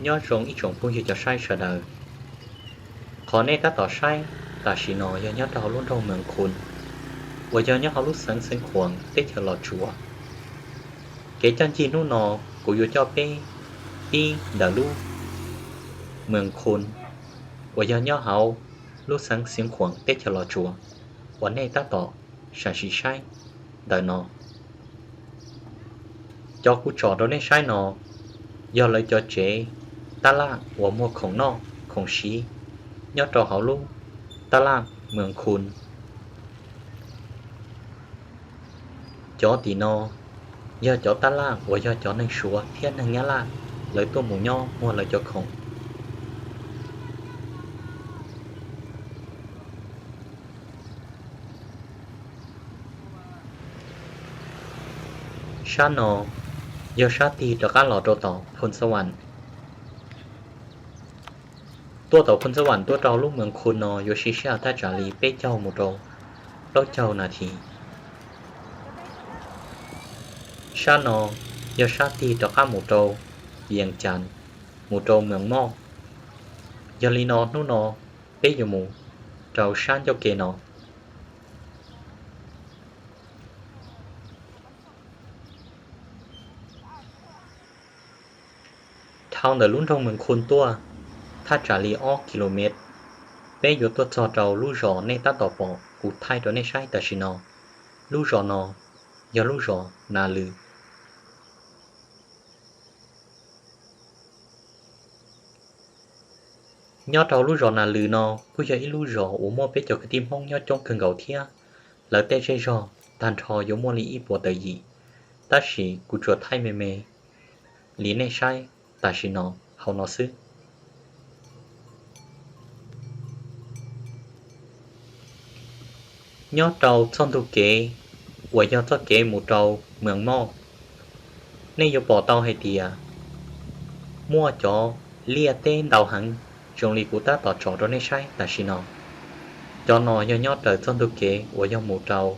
Nyob zoo ib tsoom phooj ywg cov saib sawv daws. Qhov nej tab tom saib tam sim no yog nyob rau hauv lub nroog Mees Khun uas yog nyob hauv lub xeev Xeev Khuam teb chaws Los Tsuas. Kev coj ncig hnub no kuv yuav coj peb pib ntawm lub Mees Khun uas yog nyob hauv lub xeev Xeev Khuam teb chaws Los Tsuas uas nej tab tom sam sim saib ntawm no. Cov kuv tsom rau nej saib no yog lawv cov tsev tab laj uas muag khoom noj khoom siv nyob rau hauv lub tab laj Mees Khun. Cov tim no yog cov tab laj uas yog cov neeg Suav thiab neeg Nyab Laj lawv tuaj mus nyob muag lawv cov khoom. Sab no yog sab tig rov qab los rau tom Phoos Xab Vam. Tuaj tom Phoos Xab Vam tuaj rau lub Mees Khun no yuav siv sij hawm thaj tsam li peb caug mus rau plaub caug nas this. Sab no yog sab tig rov qab mus rau Yees Cas, mus rau Mees Moj. Yog li no hnub no peb yuav mus rau sab ncauj ke no. Dhau ntawm lub nroog Mees Khun tuaj thaj tsam li ob kilomev, peb yuav tuaj txog rau lub zos nej tab tom pom kuv thaij rau nej saib tam sim no. Lub zos no yog lub zos Nas Lws. Nyob rau lub zos Nas Lws no kuj yog ib lub zos uas muaj peb cov kwv tij Hmoob nyob coob kawg nkaus thiab. Lawv tej zej zog tag nrho yuav muaj li ib puas tawm yim, tab sis kuv tsuas thaij me me li nej saib tam sim no hauv no xwb. Nyob rau txoj ntug kev uas yog txoj kev mus rau Mees Moj, nej yuav pom tau hais tias muaj cov liaj teb ntau heev zoo li kuv tab tom tsom rau nej saib tam sim no. Cov no yog nyob raws txoj ntug kev uas yog mus rau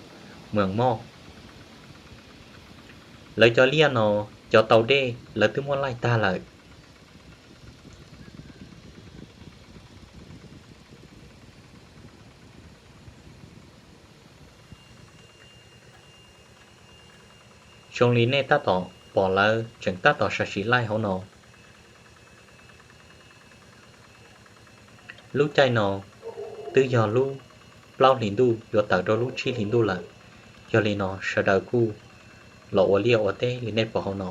Mees Moj. Lawv cov liaj no, cov tau dej lawv twb muab laij tag lawm. Zoo li nej tab tom pom lawv tseem tab tom sam sim laij hauv no. Lub caij no twb yog lub plaub hlis ntuj yuav tawm rau lub tsib hlis ntuj lawm, yog li no sawv daws kuj los ua liaj ua teb li nej pom hauv no.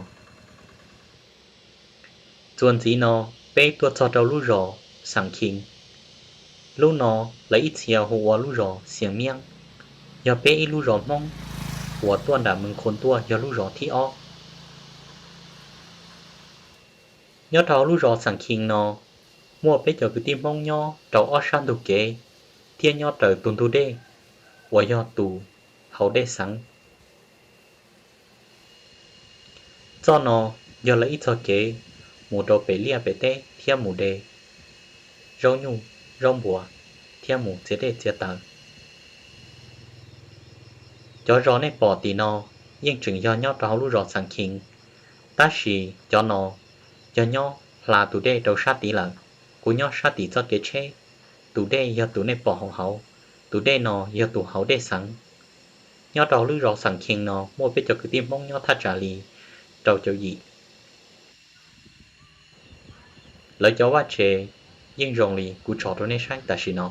Txuas ntxiv no peb tuaj txog rau lub zos Xas Khis. Lub no lawv ib txhia hu ua lub zos Xias Miab, yog peb ib lub zos Hmoob uas tuaj nram Mees Khun tuaj yog lub zos thib ob. Nyob rau lub zos Xas Khis no muaj peb cov kwv tij Hmoob nyob rau ob sab ntug kev thiab nyob raws tus ntug dej uas yog tus hauv dej xeev. Txoj no yog lawv ib txoj kev mus rau pem liaj pem teb thiab mus de zaub nyuj zaub npua thiab mus txiav dej txiav taws. Cov zos nej pom tim no yeej tseem yog nyob rau hauv lub zos Xas Khis, tab sis cov no yog nyob hla tus dej rau sab tid lawm. Kuv nyob sab tim txoj kev tsheb, tus dej yog tus nej pom hauv hauv, tus dej no yog tus hauv dej xeev. Nyob rau lub zos Xas Khis no muaj peb cov kwv tij Hmoob nyob thaj tsam li rau caum yim. Lawv cov vaj tsev yeej zoo li kuv tso rau nej saib tam sim no.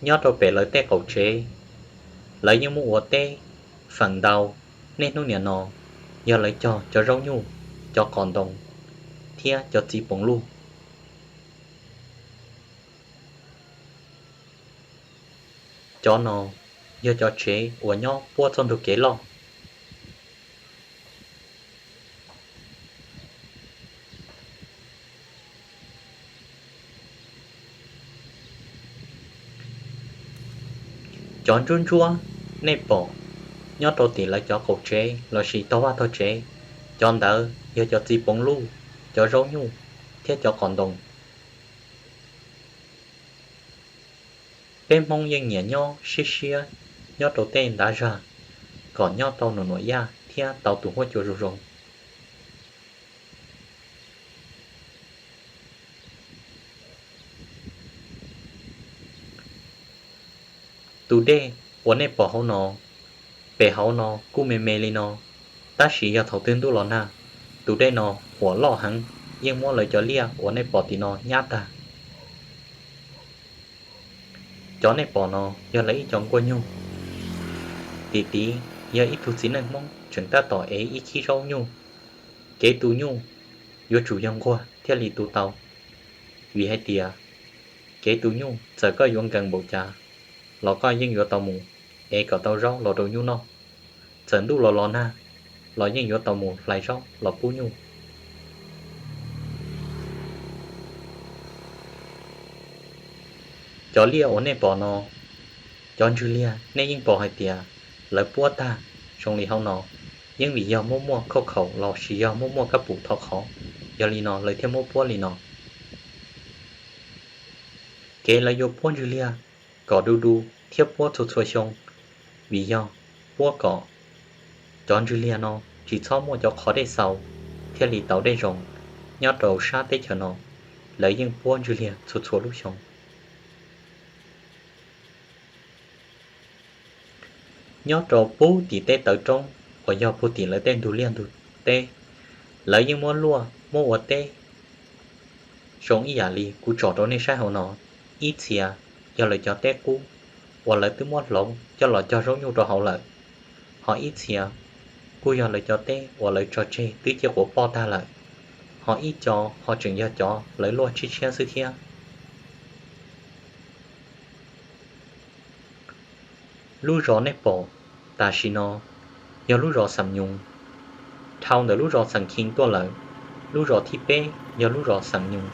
Nyob rau pem lawv tej qaum tsev, lawv yeej muaj ua teb feem ntau. Niaj hnub niam no yog lawv cog cov zaub nyuj, cov qos ntoo thiab cov txiv poos luj. Cov no yog cov tsev uas nyob puab txoj ntug kev loj. Cov ntsuab ntsuab nej pom nyob rau tim lawv cov qaum tsev lossis tog vaj tog tsev, cov ntawd yog cov txiv poos luj, cov zaub nyuj thiab cov qos ntoo. Peb Hmoob yeej nyiam nyob siab siab nyob rau tej ntav zag kom nyob tau nuam nuam yaj thiab tau tus huab cua zoo zoo. Tus dej uas nej pom hauv no, pem hauv no kuj me me li no, tab sis yog thaum twg ntuj los nag, tus dej no huam loj heev, yeej muab lawv cov liaj uas nej pom tim no nyab tag. Cov nej pom no yog lawv ib co nkuaj nyug. Tim tid yog ib tug txiv neej Hmoob tseem tab tom ev ib khib zaub nyuj. Kev tu nyuj yuav tsum yog nquag thiaj li tu tau, vim hais tias kev tu nyuj txawm koj yuav nkees npaum cas los koj yeej yuav tau mus ev kom tau zaub los rau nyuj noj. Txawm ntuj los los nag los yeej yuav tau mus hlais zaub los pub nyuj. Cov liaj uas nej pom no, cov ntswg liag nej yeej pom hais tias lawv puab tag zoo li hauv no, yeej vim yog muaj muaj khauj khaum los sis yog muaj muaj kab pum thov qhov, yog li no lawv thiaj muab puab li no. Kev lawv yuav puab ntswg liag kom du du thiab puab txhua txhua xyoo, vim yog puab kom cov ntswg liag no tsis txhob muaj cov qhov dej xaus thiaj li tau dej zoo. Nyob rau sab teb chaws no, lawv yeej puab ntswg liag txhua txhua lub xyoo. Nyob rau puag tim teb tawv roob uas yog puag tim lawv tej ntug liaj ntug teb, lawv yeej muab luaj muab ua teb zoo ib yam li kuv tsom rau nej saib hauv no. Ib txhia yog lawv cov teb qub uas lawv twb muab hloov coj los cog zaub nyuj rau hauv lawm, ho ib txhia kuj yog lawv cov teb uas lawv tso tseg twb ciaj quav poj tag lawm, ho ib co ho tseem yog cov lawv luaj tshiab tshiab xwb thiab. Lub zos nej pom tam sim no yog lub zos Xam Nyoos, dhau ntawm lub zos Xam Khee tuaj lawm. Lub zos thib peb yog lub zos Xam Nyoos.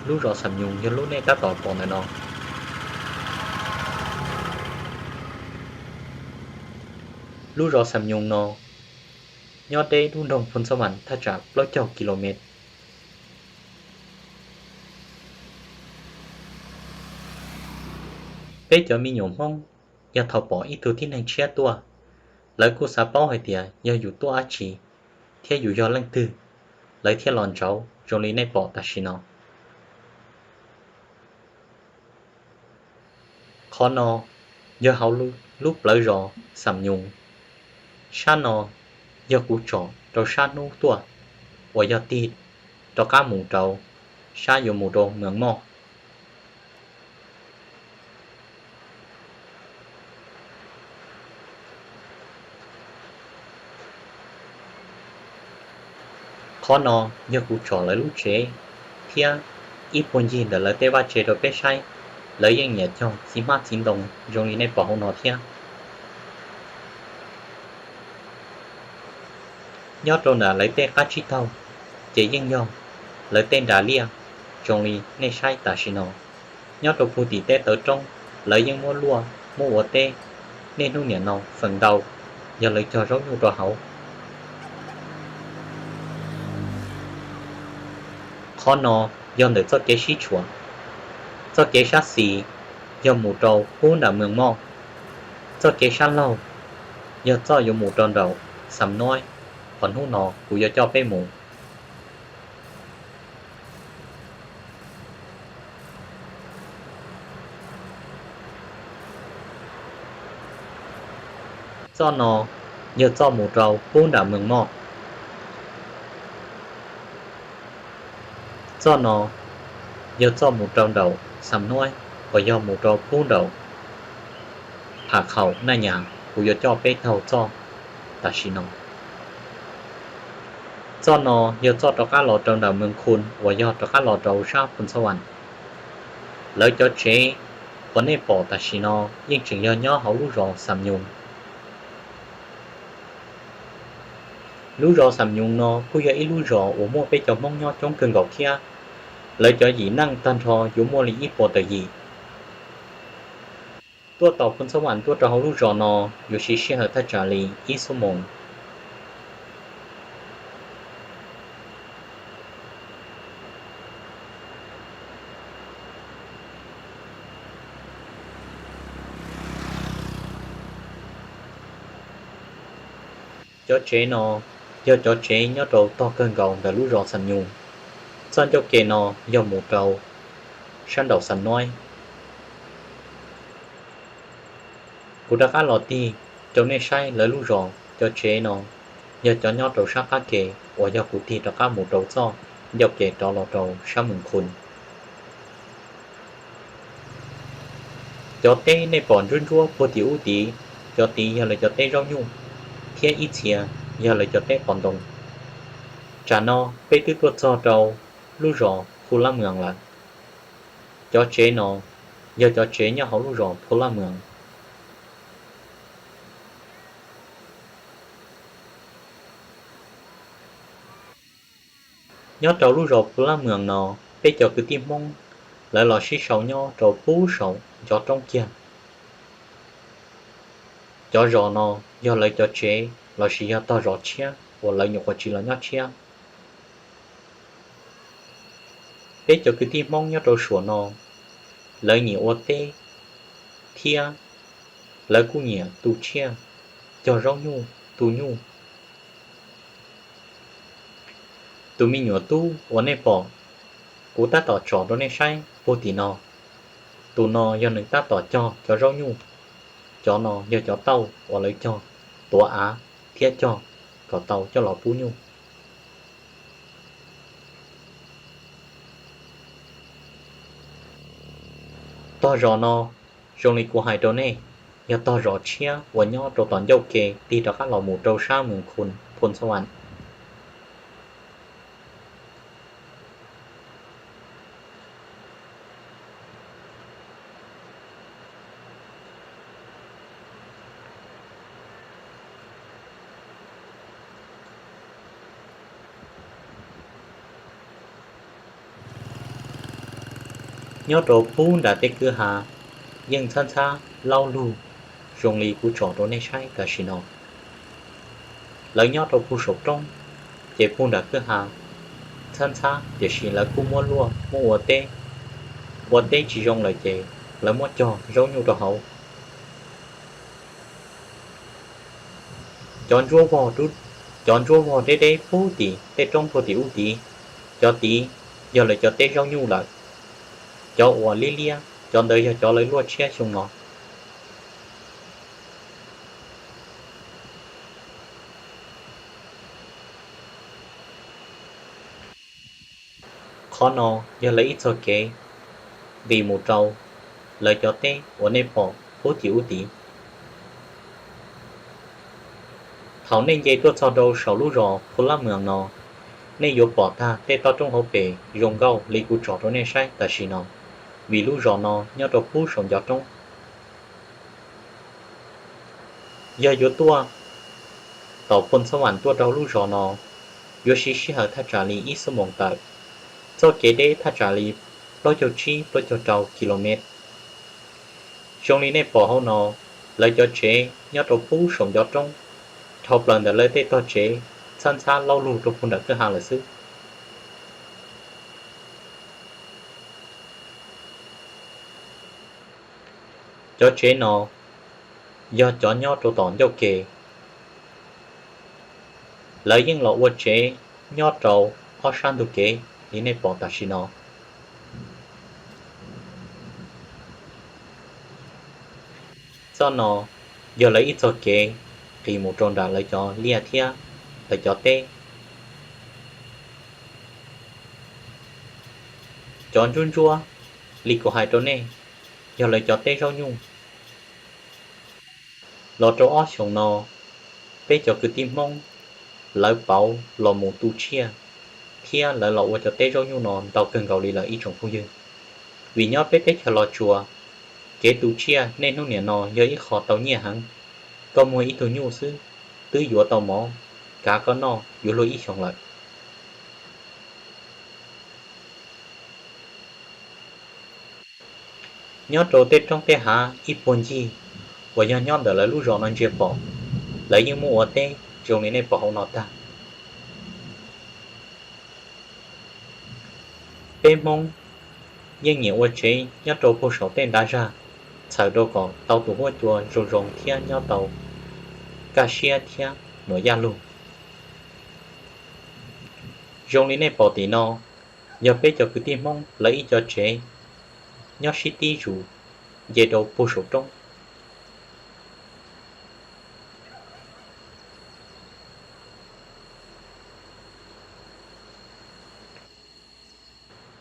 Lub zos Xam Nyoos yog lub nej tab tom pom ntawm no. Lub zos Xam Nyoos no nyob deb lub nroog Phoos Xab Vas thaj tsam plaub caug ki lo mev. Peb cov me nyuam Hmoob yog thaum pom ib tug tib neeg tshiab tuaj, lawv kuj xav paub hais tias yog yus tuaj dab tsi thiab yus yog leej twg, lawv thiaj los ntsauv zoo li nej pom tam sim no. Qhov no yog hauv lub plawv zos Xam Nyoos. Sab no yog kuv tsom rau sab hnub tuaj uas yog tig rov qab mus rau sab yuav mus rau Mees Moj. Qhov no yog kuv tsom lawv lub tsev thiab ib puag ncig ntawm lawv tej vaj tse rau peb saib. Lawv yeej nyiam cog txiv hmab txiv ntoo zoo li nej pom hauv no thiab. Nyob rau ntawm lawv tej qab tsib taug ces yeej yog lawv tej nras liaj zoo li nej saib tam sim no. Nyob rau puag tim teb tawv roob, lawv yeej muab luaj muab ua teb, niaj hnub niam no feem ntau yog lawv cog zaub nyuj rau hauv. Qhov no yog ntawm txoj kev sib tshuam. Txoj kev sab xis yog mus rau pub nram Mees Moj. Txoj kev sab laug yog txoj yuav mus rau nraum Xam Noib, qhov hnub no kuv yuav coj peb mus. Txoj no yog txoj mus rau pub nram Mees Moj. Txoj no yog txoj mus rau nraum Xam Noib, uas yog mus rau pub nraum Pham Khaum Naj Nyas, kuv yuav coj peb taug txoj tam sim no. Txoj no yog txoj rov qab los rau nraum Mees Khu, uas yog rov qab los rau sab Phoos Xab Vas. Lawv cov tsev uas nej pom tam sim no yeej tseem yog nyob hauv lub zos Xam Nyoos. Lub zos Xam Nyoos no kuj yog ib lub zos uas muaj peb cov Hmoob nyob coob kawg nkaus thiab. Lawv cov yim neej tag nrho yuav muaj li ib puas tawm yim. Tuaj tau Phoos Xab Vas tuaj rau hauv lub zos no yuav siv sij hawm thaj tsam li ib xuab moos. Cov tsev no yog cov tsev nyob rau tog kawg nkaus ntawm lub zos Xam Nyus. Txoj ncauj ke no yog mus rau sab nraum Xam Nuaib. Kuv rov qab los tig rau nej saib lawv lub zos. Cov tsev no yog cov nyob rau sab qab ke uas yog kuv tig rov qab mus rau txoj ncauj ke rov los rau sab Moos Khun. Cov teb nej pom ntsuab ntsuab puag tim ub tid, cov tid yog lawv cov teb zaub nyuj, thiab ib txhia yog lawv cov teb qos ntoo. Tsam no peb twb tuaj txog rau lub zos Phu Lab Mws lawm. Cov tsev no yog cov tsev nyob hauv lub zos Phu Lab Mws. Nyob rau lub zos Phu Lab Mws no, peb cov kwv tij Hmoob lawv los sib sau nyob rau pub saum ncov roob kiag. Cov zos no yog lawv cov tsev lossis yog tog zos tshiab uas lawv nyuam qhuav tsis los nyob tshiab. Peb cov kwv tij Hmoob nyob rau suam no, lawv nyiam ua teb thiab lawv kuj nyiam tu tsiaj, cog zaub nyuj, tu nyuj. Tus me nyuam tub uas nej pom kuv tab tom tsom rau nej saib puag tim no, tus no yog nws tab tom cog cov zaub nyuj. Cov no yog cov tauj uas lawv cog tuav av thiab cog kom tau coj los pub nyuj. Tog zos no, zoo li kuv hais rau nej, yog tog zos tshiab uas nyob rau tom ncauj ke tig rov qab los mus rau sab Moos Khun, Phoos Xab Vam. Nyob rau pub nram tej kwj ha yeej ntxhab ntxhab laub lug zoo li kuv tsom rau nej saib tam sim no. Lawv nyob rau pug saum roob, ces pug nram kwj ha ntxhab ntxhab, tiam sis lawv kuj muab luaj muab ua teb. Ua teb tsis zoo lawm ces lawv muab cog zaub nyuj rau hauv. Cov ntsuab vog deb deb pub tim tej roob puag tim ub tid, cov tid yog lawv cov teb zaub nyuj lawm. Cov uas liab liab, cov ntawd yog cov lawv luaj tshiab xyoo no. Qhov no yog lawv ib txoj kev nqis mus rau lawv cov teb uas nej pom pub tim ub tid. Thaum nej nce tuaj txog rau saum lub zos Phu Lab Mws no, nej yuav pom tag tej toj roob hauv pes zoo nkauj li kuv tsom rau nej saib tam sim no, vim lub zos no nyob rau pub saum ncov roob. Yog yuav tuaj tom Phoos Xab Vam tuaj rau lub zos no, yuav siv sij hawm thaj tsam li ib xuab moos tawm. Txoj kev deb thaj tsam li plaub caug tsib plaub caug rau kilomev. Zoo li nej pom hauv no, lawv cov tsev nyob rau pub saum ncov roob, dhau plaws ntawm lawv tej tog tsev ntxhab ntxhab laub lug rau pug nram kwj ha lawm xwb. Cov tsev no yog cov nyob rau tom ncauj ke. Lawv yeej los ua tsev nyob rau ob sab ntug kev li nej pom tam sim no. Txoj no yog lawv ib txoj kev nqis mus rau nram lawv cov liaj thiab lawv cov teb. Cov ntsuab ntsuab li kuv hais rau nej, yog lawv cov teb zaub nyuj. Los rau ob xyoos no, peb cov kwv tij Hmoob lawv pauv los mus tu tsiaj thiab lawv los ua cov teb zaub nyuj no ntau kawg nkaus li lawm ib tsoom phooj ywg. Vim nyob peb teb chaws Los Tsuas, kev tu tsiaj niaj hnub niam no yog ib qho tau nyiaj heev. Koj muag ib tug nyuj xwb twb yuav tau mov kav koj noj yuav luag ib xyoos lawm. Nyob rau tej roob tej hav ib puag ncig uas yog nyob ntawm lawv lub zos no ntsia pom, lawv yeej muaj ua teb zoo li nej pom hauv no tag. Peb Hmoob yeej nyiam ua tsev nyob rau puag saum tej ntav zag, txhawm rau kom tau tus huab cua zoo zoo thiab nyob tau kaj siab thiab Nuam Yaj Lug. Zoo li nej pom tim no, yog peb cov kwv tij Hmoob lawv ib co tsev nyob sib tib zus nce rau puag saum roob.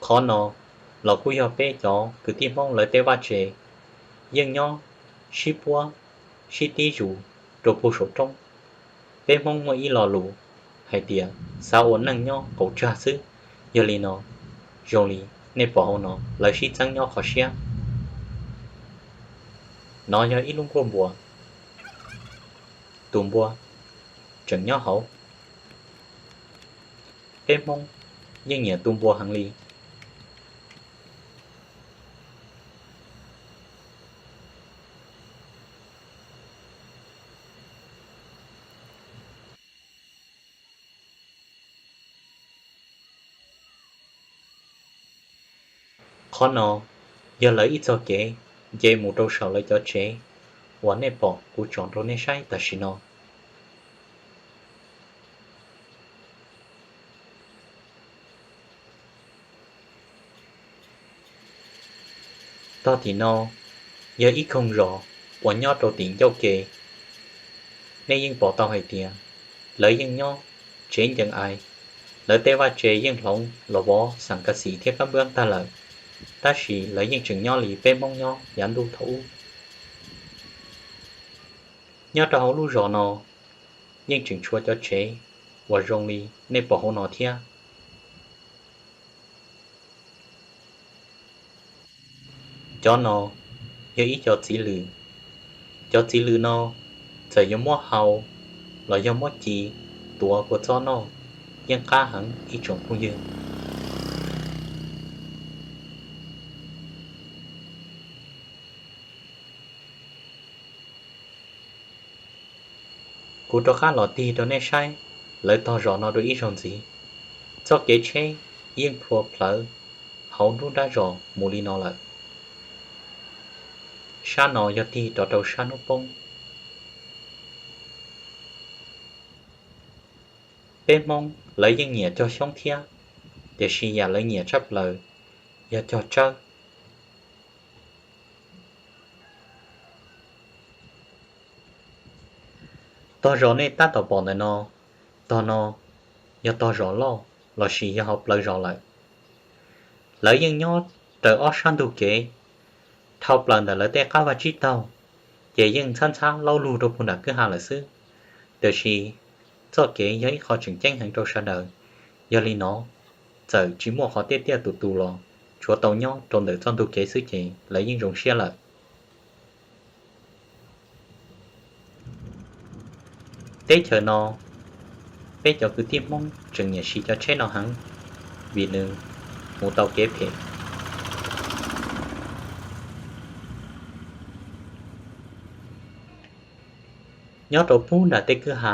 Qhov no los kuj yog peb cov kwv tij Hmoob lawv tej vaj tse yeej nyob sib puab sib tib zus rau puag saum roob. Peb Hmoob muaj ib lo lus hais tias xav ua neej nyob qaum tsag xwb. Yog li no, zoo li nej pom hauv no lawv sib txeeb nyob qhov siab. No yog ib lub nkuaj npua, tus npua tseem nyob hauv. Peb Hmoob yeej nyiam tu npua heev li. Qhov no yog lawv ib txoj kev nce mus rau saum lawv cov tsev uas nej pom kuv tsom rau nej saib tam sim no. Tog tim no yog ib koog zos uas nyob rau tim ncauj ke. Nej yeej pom tau hais tias lawv yeej nyob tsev ncees ais, lawv tej vaj tse yeej hloov los vov xeem kas xim thiab kab npab tag lawm, tab sis lawv yeej tseem nyob li peb Hmoob nyob yav ntuj thaum ub. Nyob rau hauv lub zos no yeej tseem tshuav cov tsev uas zoo li nej pom hauv no thiab. Cov no yog ib co txiv lws. Cov txiv lws no txawm yuav muab hau los yog muab ci tuav kua txob noj yeej qab heev ib tsoom phooj ywg. Kuv rov qab los tig rau nej saib lawv tog zos no dua ib zaug ntxiv. Txoj kev tsheb yeej plhua plawv hauv nruab nrab zos mus li no lawm. Sab no yog tig rov rau sab hnub poob. Peb Hmoob lawv yeej nyiam cog xyoob thiab, tiam sis yam lawv nyiam tshaj plaws yog cog tsawb. Tog zos nej tab tom pom ntawm no, tog no yog tog zos loj lossis yog hauv plawv zos lawm. Lawv yeej nyob raws ob sab ntug kev, dhau plaws ntawm lawv tej qab vaj tsib taug, ces yeej ntxhab ntxhab laub lug rau puag nram kwj ha lawm xwb. Tiam sis txoj kev yog ib qho tseem ceeb heev rau sawv daws, yog li no txawm tsis muaj qhov tiaj tiaj tus tus los tsuav tau nyob rau ntawm txoj ntug kev xwb ces lawv yeej zoo siab lawm. Teb chaws no, peb cov kwv tij Hmoob tseem nyiam siv cov tsheb no heev, vim nws mus tau kev phem. Nyob rau puag nram tej kwj ha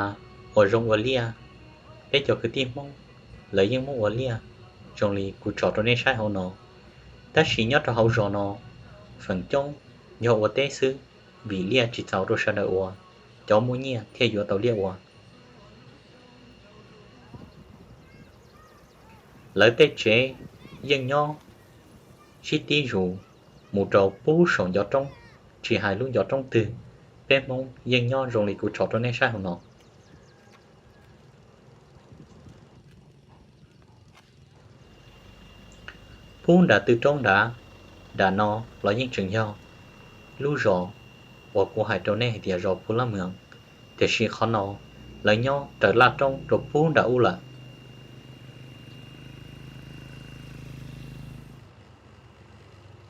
uas zoo ua liaj, peb cov kwv tij Hmoob lawv yeej muab ua liaj zoo li kuv tsom rau nej saib hauv no. Tab sis nyob rau hauv zos no, feem coob yog ua teb xwb, vim liaj tsis txaus rau sawv daws ua, cov muaj nyiaj thiaj yuav tau liaj ua. Lawv tej tsev yeej nyob sib tib zus mus rau puag saum ncov roob, tsis hais lub ncov roob twg, peb Hmoob yeej nyob zoo li kuv tsom rau nej saib hauv no. Puag nram tw roob nrad, nram no los yeej tseem yog lub zos uas kuv hais rau nej hais tias zos Phu Lab Mws, tiam sis qhov no lawv nyob raws laj roob rau puag nram ub lawm.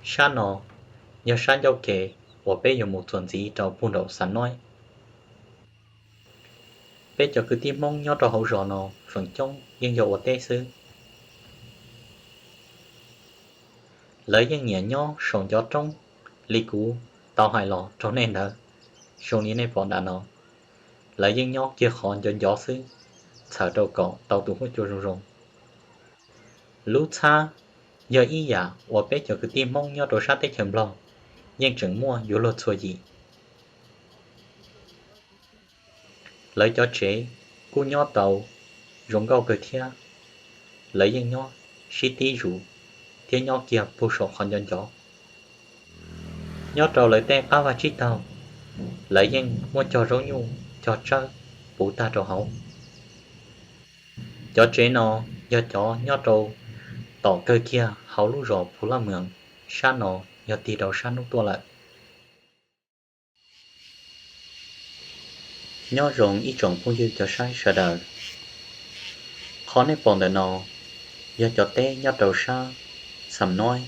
Sab no yog sab ncauj ke uas peb yuav mus txuas ntxiv rau puag nraum Xam Noib. Peb cov kwv tij Hmoob nyob rau hauv zos no feem coob yeej yog ua teb xwb. Lawv yeej nyiam nyob saum ncov roob li kuv tau hais los rau nej ntawd, zoo li nej pom nram no. Lawv yeej nyob kiag qhov ncov ncov xwb, txhawm rau kom tau tus huab cua zoo zoo. Lub txhab yog ib yam uas peb cov kwv tij Hmoob nyob rau sab teb chaws Nplog yeej tseem muaj yuav luag txhua yim. Lawv cov tsev kuj nyob tau zoo nkauj kawg thiab. Lawv yeej nyob sib tib zus thiab nyob kiag puag saum qhov ncov ncov. Nyob rau lawv tej qab vaj tsib taug, lawv yeej muab cog zaub nyuj cog tsawb puv tag rau hauv. Cov tsev no yog cov nyob rau tom kawg kiag hauv lub zos Phu Laj Mws, sab no yog tig rau sab hnub tuaj lawm. Nyob zoo ib tsoom phooj ywg cov saib sawv daws. Qhov nej pom ntawm no yog cov teb nyob rau sab Xam Noib.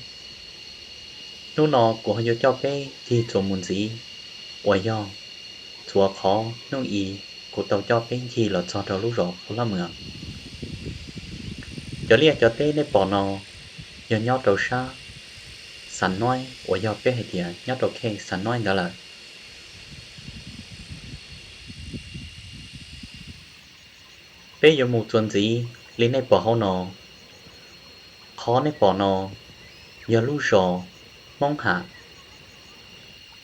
Hnub no kuv ho yuav coj peb ncig txuas mus ntxiv, uas yog txuas qhov hnub i kuv tau coj peb ncig los txog rau lub zos Phu Laj Mws. Cov liaj cov teb nej pom no yog nyob rau sab Xam Noib uas yog peb hais tias nyob rau khej Xam Noib ntawd lawm. Peb yuav mus txuas ntxiv li nej pom hauv no. Qhov nej pom no yog lub zos Hmoob Ham.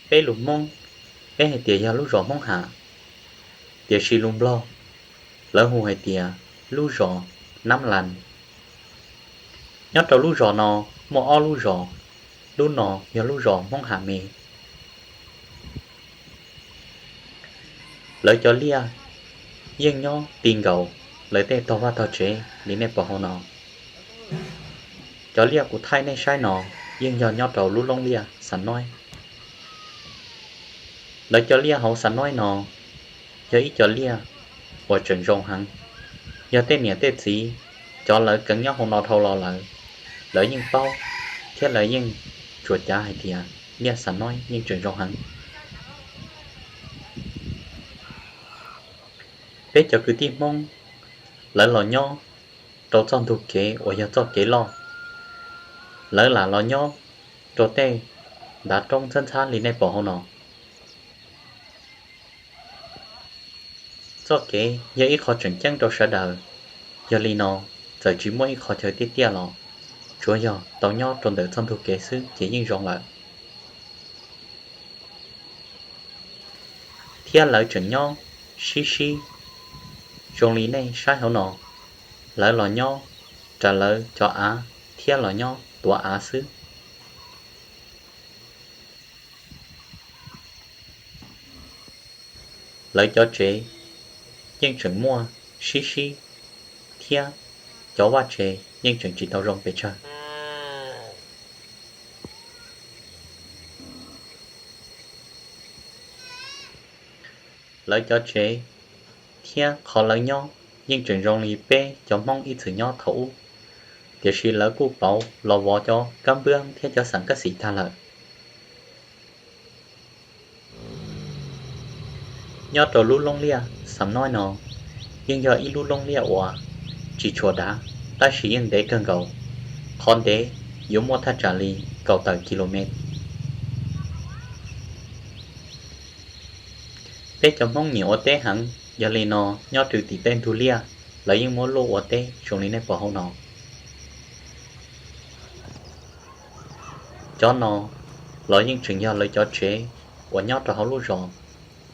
Peb lus Hmoob, peb hais tias yog lub zos Hmoob Ham, tiam sis lus Nplog lawv hu hais tias lub zos Nab Las. Nyob rau lub zos no muaj ob lub zos, lub no yog lub zos Hmoob Ham me. Lawv cov liaj yeej nyob ti nkaus lawv tej tog vaj tog tsev li nej pom hauv no. Cov liaj kuv thaij nej saib no yeej yog nyob rau lub loob liaj Xam Noib. Lawv cov liaj hauv Xam Noib no yog ib co liaj uas tseem zoo heev. Yog tej niam tej txiv, cov lawv kheev nyob hauv no dhau los lawm, lawv yeej paub thiab lawv yeej tsuas cav hais tias liaj Xam Noib yeej tseem zoo heev. Peb cov kwv tij Hmoob, lawv los nyob rau txoj ntug kev uas yog txoj kev loj. Lawv lam los nyob rau tej ntav roob ntxhab ntxhab li nej pom hauv no. Txoj kev yog ib qho tseem ceeb rau sawv daws, yog li no txawm tsis muaj ib qho chaw tiaj tiaj los tsuav yog tau nyob rau ntawm txoj ntug kev xwb ces yeej zoo lawm. Thiab lawv tseem nyob sib sib zoo li nej saib hauv no, lawv los nyob raws lawv cov av thiab los nyob tuav av xwb. Lawv cov tsev yeej tseem muaj sib sib thiab cov vaj tsev yeej tseem tsis tau zoo pes tsawg. Lawv cov tsev thiab qhov lawv nyob yeej tseem zoo li peb cov Hmoob ib txwm nyob thaum ub, tiam sis lawv kuj pauv los vov cov kab npwb thiab cov xeem kab xim tag lawm. Nyob rau lub loob liaj Xam Noib no yeej yog ib lub loob liaj uas tsis tshua dav, tab sis yeej ntev kawg nkaus, qhov ntev yuav muaj thaj tsam li kaum tawm kis lus mev. Peb cov Hmoob nyiam ua teb heev, yog li no nyob rau tim tej ntug liaj lawv yeej muab luaj ua teb zoo li nej pom hauv no. Cov no los yeej tseem yog lawv cov tsev uas nyob rau hauv lub zos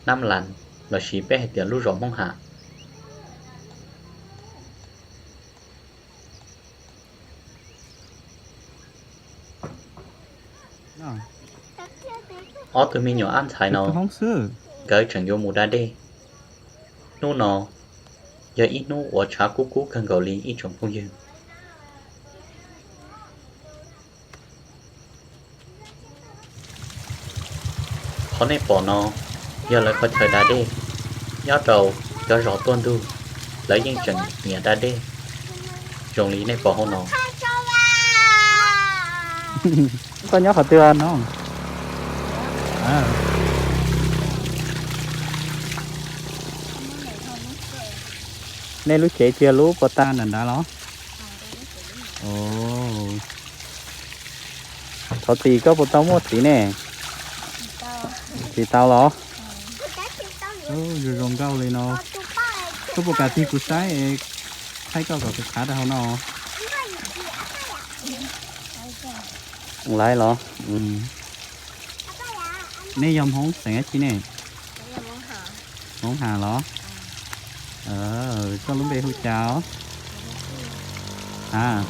Nab Las lossis peb hais tias lub zos Hmoob Ham. Ob tug me nyuam ab ntxhais no nkawd tseem yuav mus da dej. Hnub no yog ib hnub uas tshav kub kub kawg nkaus li ib tsoom phooj ywg. Qhov nej pom no yog lawv qhov chaw da dej. Nyob rau cov zos tuaj ntug, lawv yeej tseem nyiam da dej zoo li nej pom hauv no. Koj nyob qhov twg no? Nej lub tsev cia lub puas tag nram nrad los? Thov txim, koj puas tau muaj txiv ne? Tsis tau los? Zoo zoo nkauj li no. Koj puas kam tig kuv saib, thaij koj kom kuv khav rau hauv no? Laiv los? Nej yog Hmoob xeem dab tsi ne? Hmoob Ham los? Koj lub npe hu cas os? A,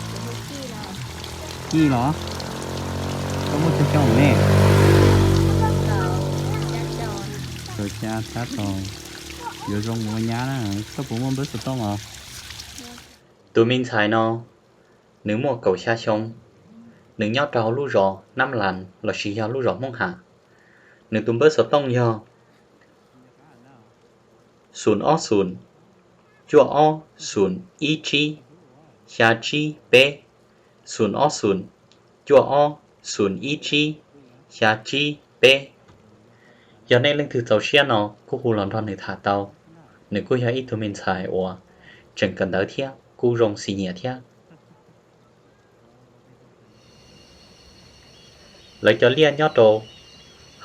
Kij los? Koj muaj tsawg xyoo ne? Kaum xya tab tom yuav zoo ua nyab na. Koj puas muaj npawb xov tooj os? Tus me ntxhais no, nws muaj kaum xya xyoo, nws nyob rau hauv lub zos Nab Las lossis yog lub zos Hmoob Has. Nws tus npawb xov tooj yog xoom ob xoom, cuaj ob xoom ib tsib, xya tsib peb, xoom ob xoom, cuaj ob xoom ib tsib, xya tsib peb. Yog nej leej twg txaus siab no kuj hu los nrog nws tham tau. Nws kuj yog ib tug me ntxhais uas tseem kawm ntawv thiab kuj zoo xis nyiam thiab. Lawv cov liaj nyob rau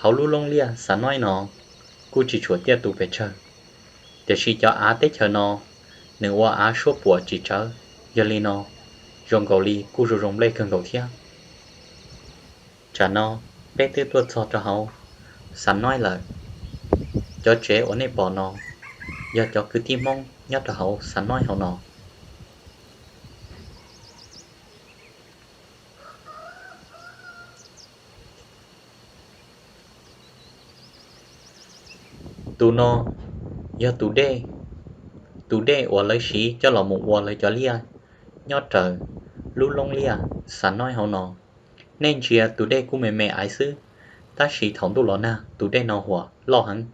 hauv lub loob liaj Xav Noib no kuj tsis tshuav tiaj tus pes tsawg, tiam sis cov av teb chaws no nws ua av suab puam tsis tsawv, yog li no zoo nkaus li kuj zoo zoo nplej kawg nkaus thiab. Tsam no peb twb tuaj txog rau hauv Xav Noib lawm. Cov tsev uas nej pom no yog cov kwv tij Hmoob nyob rau hauv Xav Noib hauv no. Tus no yog tus dej, tus dej uas lawv siv coj los mus ua lawv cov liaj nyob raws lub loob liaj Xav Noib hauv no. Nej ntsia tus dej kuj me me aiv xwb, tab sis thaum ntuj los nag tus dej no huam loj heev,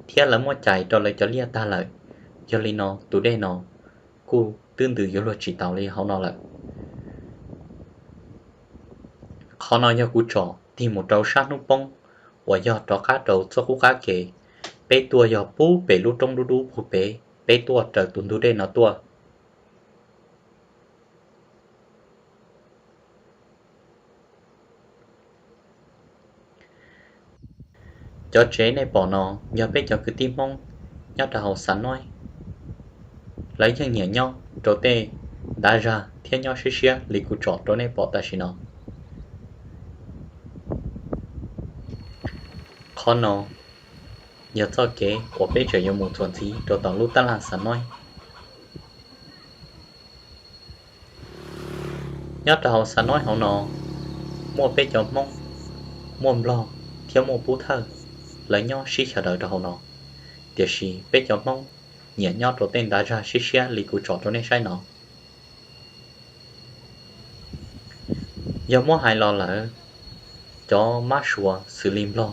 thiab lawv muab cais rau lawv cov liaj tag lawm, yog li no tus dej no kuj twb ntws yuav luag tsis taus li hauv no lawm. Qhov no yog kuv tsom tig mus rau sab hnub poob uas yog rov qab rau txoj qub qab ke. Peb tuaj yog pub pem lub roob dub dub puag pem, peb tuaj raws tus ntug dej no tuaj. Cov tsev nej pom no yog peb cov kwv tij Hmoob nyob rau hauv Xav Noib, lawv yeej nyiam nyob rau tej ntav zag thiab nyob siab siab li kuv tsom rau nej pom tam sim no. Qhov no yog txoj kev uas peb tseem yuav mus txuas ntxiv rau tom lub tab laj Xav Noib. Nyob rau hauv Xav Noib hauv no muaj peb cov Hmoob, muaj Nplog thiab muaj Pub Thawj, lawv nyob sib xyaw daws rau hauv no, tiam sis peb cov Hmoob nyiam nyob rau tej ntav zag siab siab li kuv tsom rau nej saib no. Yog muab hais los lawm, cov mab suav xws li Nplog,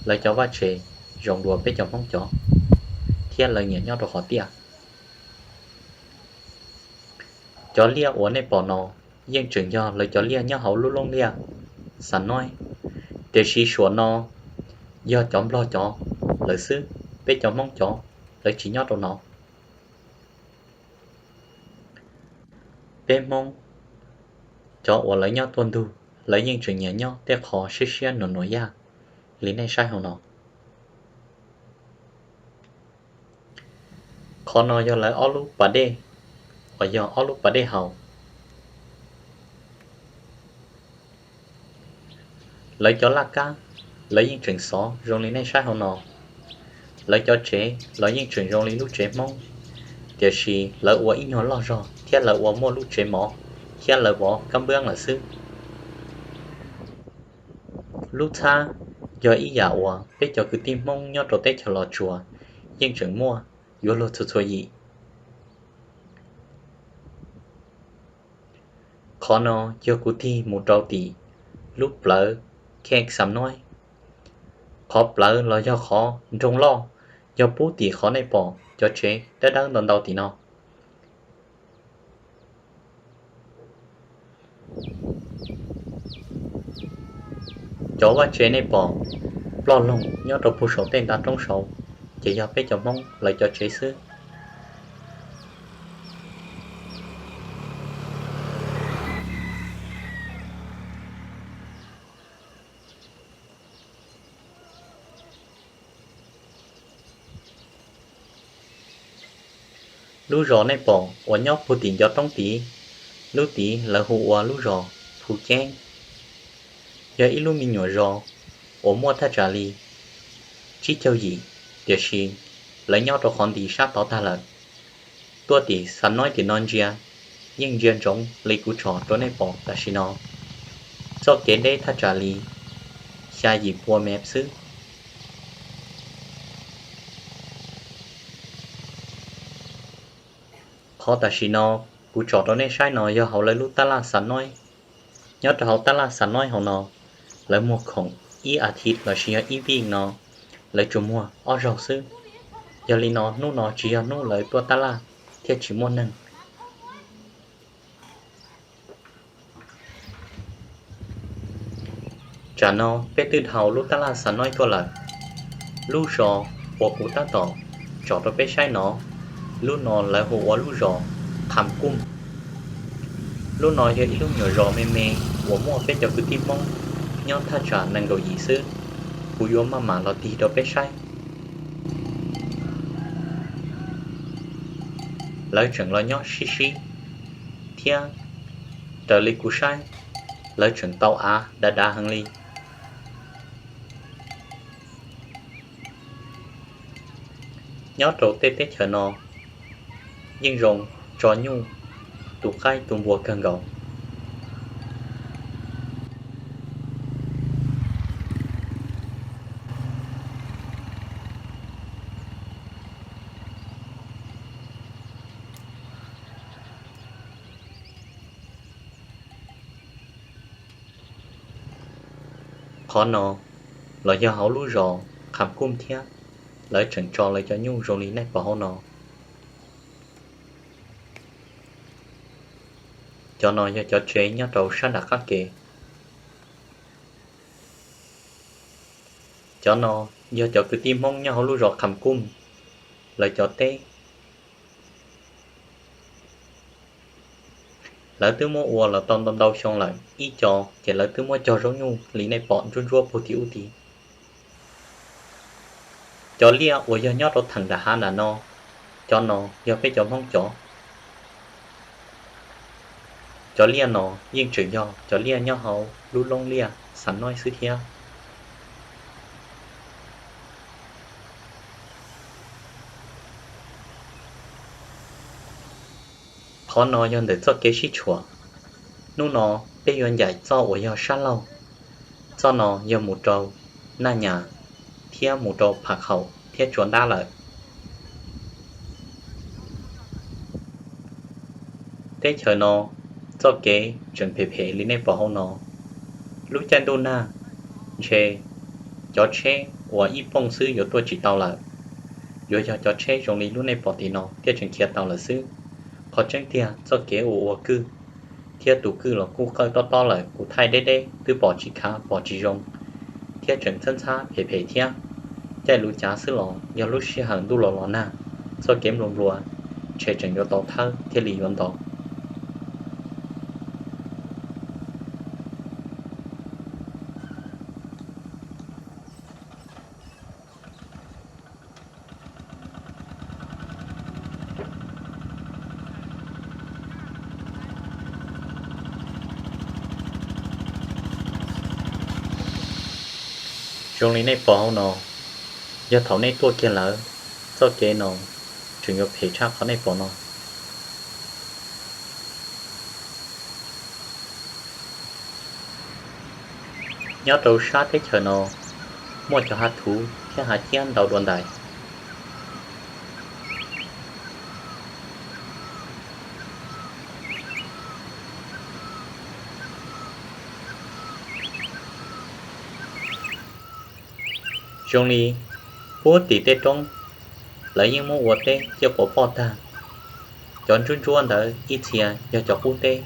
lawv cov vaj tsev zoo dua peb cov Hmoob cov, thiab lawv nyiam nyob rau qhov tiaj. Cov liaj uas nej pom no yeej tseem yog lawv cov liaj nyob hauv lub loob liaj Xav Noib, tiam sis suam no yog cov Nplog cov lawm xwb, peb cov Hmoob cov lawv tsis nyob rau no. Peb Hmoob cov uas lawv nyob tuaj ntug, lawv yeej tseem nyiam nyob tej qhov siab siab nuam nuam yaj li nej saib hauv no. Qhov no yog lawv ob lub pas dej, uas yog ob lub pas dej haus. Lawv cov laj kab, lawv yeej tseem xov zoo li nej saib hauv no. Lawv cov tsev los yeej tseem zoo li lub tsev Hmoob, tiam sis lawv ua ib nyuag loj zog thiab lawv ua muaj lub tsev mov thiab lawv vov kab npwab lawm xwb. Lub txhab yog ib yam uas peb cov kwv tij Hmoob nyob rau teb chaws Los Tsuas yeej tseem muaj yuav luag txhua txhua yim. Qhov no yog kuv tig mus rau tim lub plawv Khej Xam Noib. Qhov plawv los yog qhov nroog loj, yog pub tim qhov nej pom cov tsev dawb dawb ntau ntau tim no. Cov vaj tsev nej pom ploj loog nyob rau puag saum tej ntav roob saud, ces yog peb cov Hmoob lawv cov tsev xwb. Lub zos nej pom uas nyob puag tim ncov roob tid, lub tid lawv hu ua lub zos Phu Ceeb. Yog ib lub me nyuam zos uas muaj thaj tsam li tsib caug yim, tiam sis lawv nyob rau qhov nti sab tod tag lawm. Tuaj tim Xam Noib tim no ntsia, yeej ntsia ntsoov li kuv tsom rau nej pom tam sim no. Txoj kev deb thaj tsam li xya yim pua mev xwb. Qhov tam sim no kuv tsom rau nej saib no yog hauv lawv lub tab laj Xam Noib. Nyob rau hauv tab laj Xam Noib hauv no, lawv muag khoom ib as thiv los sis yog ib vij no, lawv tsuas muag ob zaug xwb. Yog li no hnub no tsis yog hnub lawv tuaj tab laj thiab tsis muaj neeg. Tsam no peb twb dhau lub tab laj Xam Noib tuaj lawm. Lub zos uas kuv tab tom tsom rau peb saib no, lub no lawv hu ua lub zos Kham Kuj. Lub no yog ib lub nyuam zos me me uas muaj peb cov kwv tij Hmoob nyob thaj tsam nees nkaum yim xwb. Kuv yuav maj mam los tig rau peb saib. Lawv tseem los nyob sib sib thiab, raws li kuv saib, lawv tseem tau av dav dav heev li. Nyob rau tej teb chaws no yeej zoo tso nyuj tu qaib tu npua kawg nkaus. Qhov no los yog hauv lub zos Kham Kuj thiab, lawv tseem tso lawv cov nyuj zoo li nej pom hauv no. Cov no yog cov tsev nyob rau sab nram qab ke. Cov no yog cov kwv tij Hmoob nyob hauv lub zos Kham Kuj lawv cov teb. Lawv twb muab ua los tau ntau ntau xyoo lawm, ib co ces lawv twb muab cog zaub nyuj li nej pom ntsuab ntsuab puag tim ub tid. Cov liaj uas yog nyob rau theem nram hav nram no, cov no yog peb cov Hmoob cov. Cov liaj no yeej tseem yog cov liaj nyob hauv lub loob liaj Xam Noib xwb thiab. Qhov no yog ntawm txoj kev sib tshuam. Hnub no peb yuav ncaim txoj uas yog sab laug, txoj no yog mus rau Naj Nyas thiab mus rau Pham Khaum thiab Tsua Ntab lawm. Teb chaws no txoj kev tseem phem phem li nej pom hauv no. Lub caij ntuj nag ntshe cov tsheb uas ib pooj xwb yuav tuaj tsis tau lawm, yuav yog cov tsheb zoo li lub nej pom tim no thiaj tseem khiav tau lawm xwb. Qhov tseeb tiag txoj kev ua ua kwj thiab tus kwj los kuj qawj tob tob lawm, kuv thaij deb deb twb pom tsis khav pom tsis zoo, thiab tseem txhab ntxhab phem phem thiab. Caij lus cav xwb los yog lub sij hawm ntuj los los nag, txoj kev nplua nplua, ntshe tseem yuav tau thawb thiaj li yuav ntau. Zoo li nej pom hauv no, yog thaum nej tuaj kiag lawm, txoj kev no tseem yuav phem tshaj qhov nej pom no. Nyob rau sab teb chaws no muaj cov hav thuv thiab hav ciab ntau dua ntais. Zoo li puag tim tej roob, lawv yeej muab ua teb ciaj quav poj tag. Cov ntsuab ntsuab ntawd ib txhia yog cov qub teb,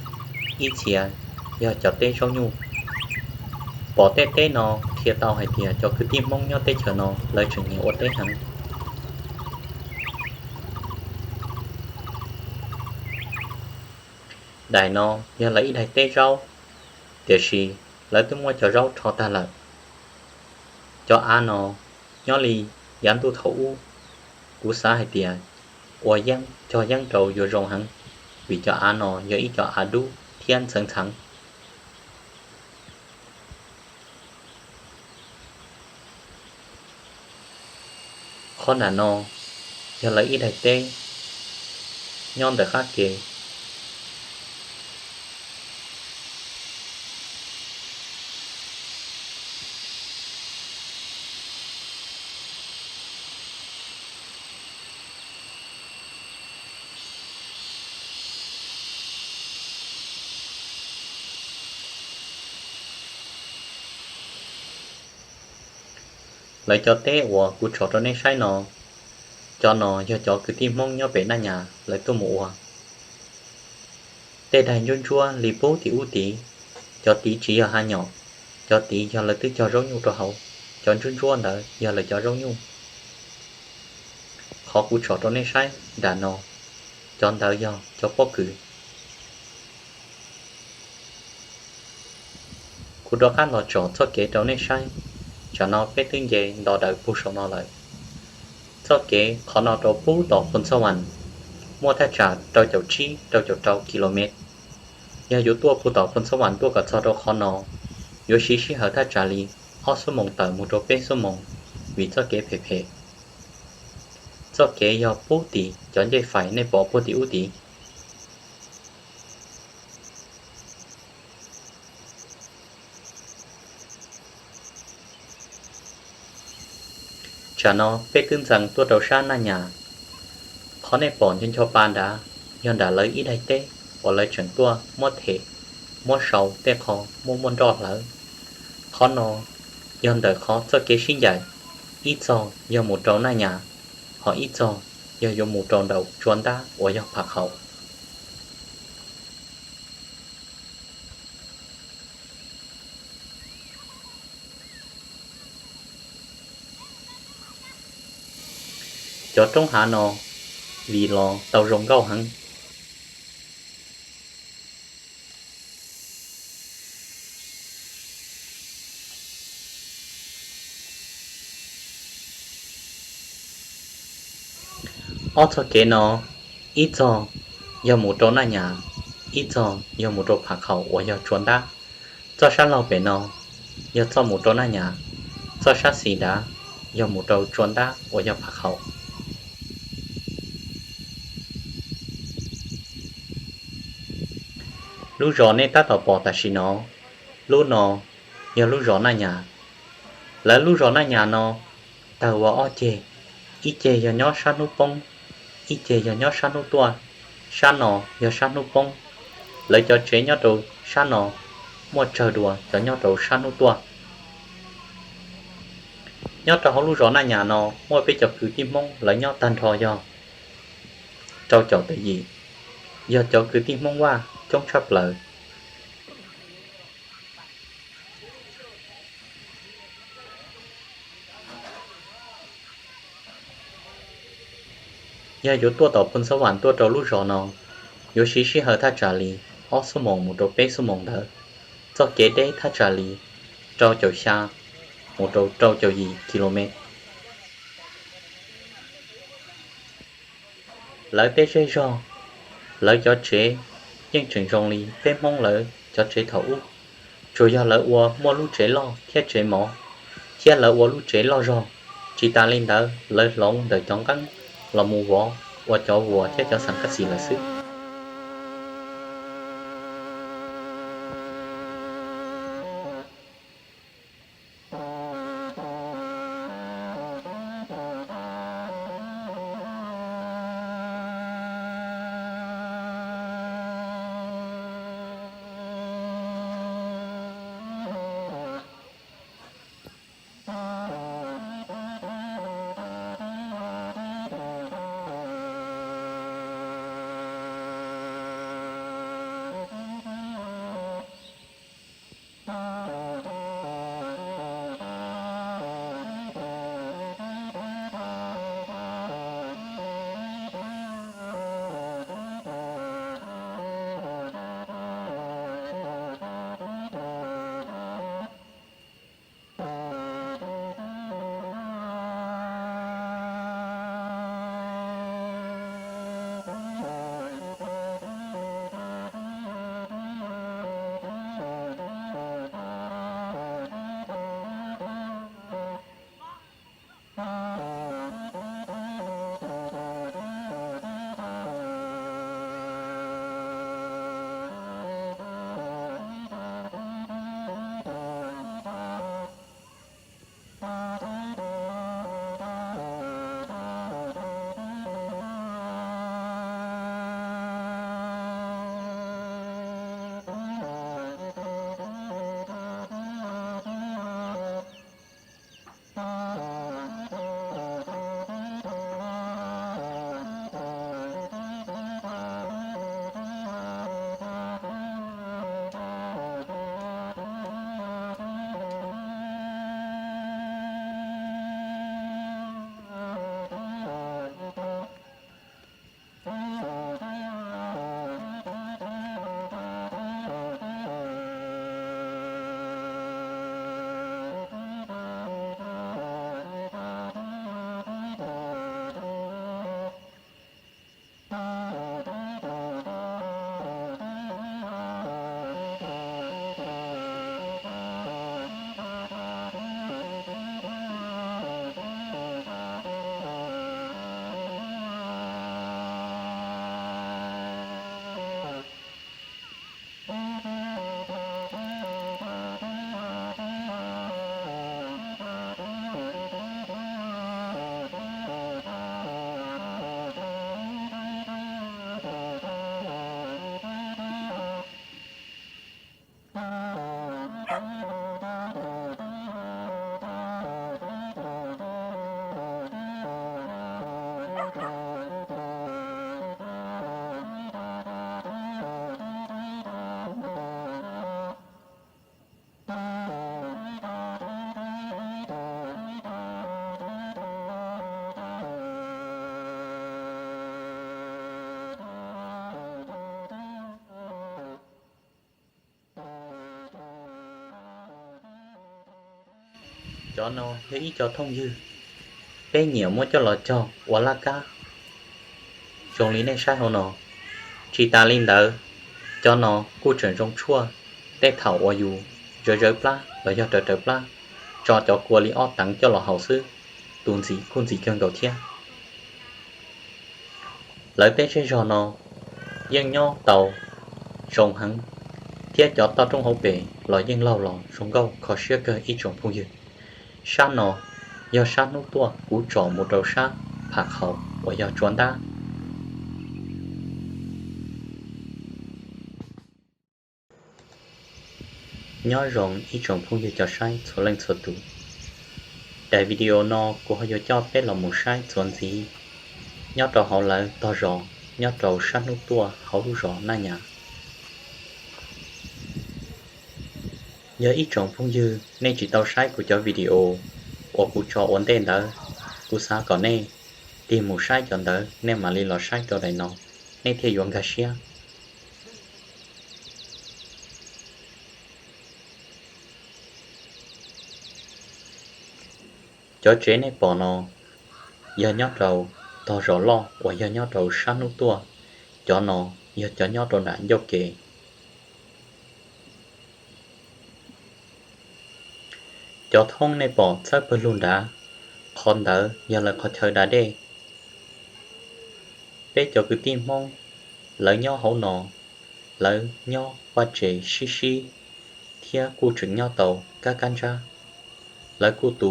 ib txhia yog cov teb zaub nyuj. Pom tej teb no qhia tau hais tias cov kwv tij Hmoob nyob teb chaws no lawv tseem nyiam ua teb heev. Daim no yog lawv ib daim teb zaub, tiam sis lawv twb muab cov zaub rho tag lawm. Cov av no nyob li yav ntuj thaum ub, kuv xav hais tias ua yeeb cog yeeb rau yuav zoo heev, vim cov av no yog ib cov av dub thiab ntxheev ntxheev. Qhov nram no yog lawv ib daim teb nyob ntawm qab ke. Lawv cov teb uas kuv tsom rau nej saib no, cov no yog cov kwv tij Hmoob nyob pem Naj Nyas lawv tuaj mus ua. Tej daim ntsuab ntsuab li pub tim ub tid, cov tid tsis yog ha nyom, cov tid yog lawv twb cog zaub nyuj rau hauv, cov ntsuab ntsuab ntawd yog lawv cov zaub nyuj. Qhov kuv tsom rau nej saib nram no, cov ntawd yog cov pob kws. Kuv rov qab los tsom txoj kev rau nej saib. Tsam no peb twb nce nto daws puag saum no lawm. Txoj kev qhov no rau pub tom Phoos Xab Vas muaj thaj tsam rau caum tsib rau caum rau kilomev. Yog yuav tuaj puag tom Phoos Xab Vas tuaj kom txog rau qhov no, yuav siv sij hawm thaj tsam li ob xuab moos tawm mus rau peb xuab moos, vim txoj kev phem phem. Txoj kev yog pub tim cov ncej fais nej pom puag tim ub tid. Tsam no peb twb ntxeev tuaj rau sab Naj Nyas. Qhov nej pom ncho ncho pa nrad yog nram lawv ib daim teb uas lawv tseem tuaj muab them, muab sau tej qho muaj muaj nroj hlawv. Qhov no yog ntawm qhov txoj kev sib ncaim, ib txog yog mus rau Naj Nyas, ho ib txog yog yuav mus rau nraum tsua ntab uas yog Pham Qhaum. Cov roob hav no vim los tau zoo nkauj heev. Ob txoj kev no, ib txoj yog mus rau Naj Nyas, ib txoj yog mus rau Pham Qhaum uas yog tsua ntab. Txoj sab laug pem no yog txoj mus rau Naj Nyas, txoj sab xis nrad yog mus rau tsua ntab uas yog Pham Qhaum. Lub zos nej tab tom pom tam sim no, lub no yog lub zos Naj Nyas. Lawv lub zos Naj Nyas no tawg ua ob ceg, ib ceg yog nyob sab hnub poob, ib ceg yog nyob sab hnub tuaj. Sab no yog sab hnub poob. Lawv cov tsev nyob rau sab no muaj tsawg dua cov nyob rau sab hnub tuaj. Nyob rau hauv lub zos Naj Nyas no muaj peb cov kwv tij Hmoob lawv nyob tag nrho yog rau caum tawm yim, yog cov kwv tij Hmoob Vaj coob tshaj plaws. Yog yuav tuaj tom Phoos Xab Vas tuaj rau lub zos no, yuav siv sij hawm thaj tsam li ob xuab moos mus rau peb xuab moos ntawd. Txoj kev deb thaj tsam li rau caum xya mus rau rau caum yim kilomev. Lawv tej zej zog, lawv cov tsev yeej tseem zoo li peb Hmoob lawv cov tsev thaum ub, tsuas yog lawv ua muaj lub tsev loj thiab tsev mov, thiab lawv ua lub tsev loj zog. Tsis tas li ntawd lawv hloov ntawm cov nqeeb los mus vov ua cov vuas thiab cov xeem qab xis lawm xwb. Cov no yog ib co thooj ywg, peb nyiam muab coj los cog ua laj kab zoo li nej saib hauv no. Tsis tas li ntawd, cov no kuj tseem zoo tshuaj, tej thaum uas yus zawv zawv plab los yog raws raws plab, tso cov kua li ob teev coj los haus xwb, tus ntxim kuj ntxim kawg nkaus thiab. Lawv tej zej zog no yeej nyob tau zoo heev, thiab cov toj roob hauv pes los yeej laug los zoo nkauj kho siab kawg ib tsoom phooj ywg. Sab no yog sab hnub tuaj kuv tsom mus rau sab Pham Qhaum uas yog Tsua Ntab. Nyob zoo ib tsoom phooj ywg cov saib txhua leej txhua tus. Daim video no kuv ho yuav coj peb los mus saib txuas ntxiv nyob rau hauv lawv tog zos nyob rau sab hnub tuaj hauv lub zos Naj Nyas. Yog ib tsoom phooj ywg nej tsis tau saib kuv cov video uas kuv tso ua ntej ntawd, kuv xav kom nej tig mus saib cov ntawd nej mam li los saib rau daim no, nej thiaj yuav nkag siab. Cov tsev nej pom no yog nyob rau tog zos loj uas yog nyob rau sab hnub tuaj, cov no yog cov nyob rau nram ncauj kev. Cov thoob nej pom txhawb pawg lug nrad, qhov ntawd yog lawv qhov chaw da dej. Peb cov kwv tij Hmoob, lawv nyob hauv no, lawv nyob vaj tse sib sib, thiab kuj tseem nyob tau kab kab ntsab. Lawv kuj tu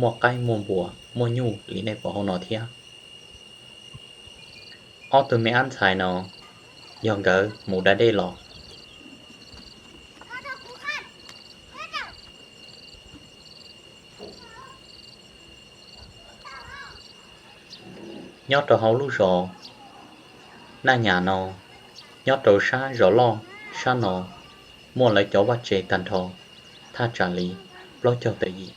muaj qaib muaj npua muaj nyuj li nej pom hauv no thiab. Ob tug me ab ntxhais no yog nkawd mus da dej los. Nyob rau hauv lub zos Naj Nyas no, nyob rau sab zos loj sab no, muaj lawv cov vaj tse tag nrho thaj tsam li plaub caug tawm yim.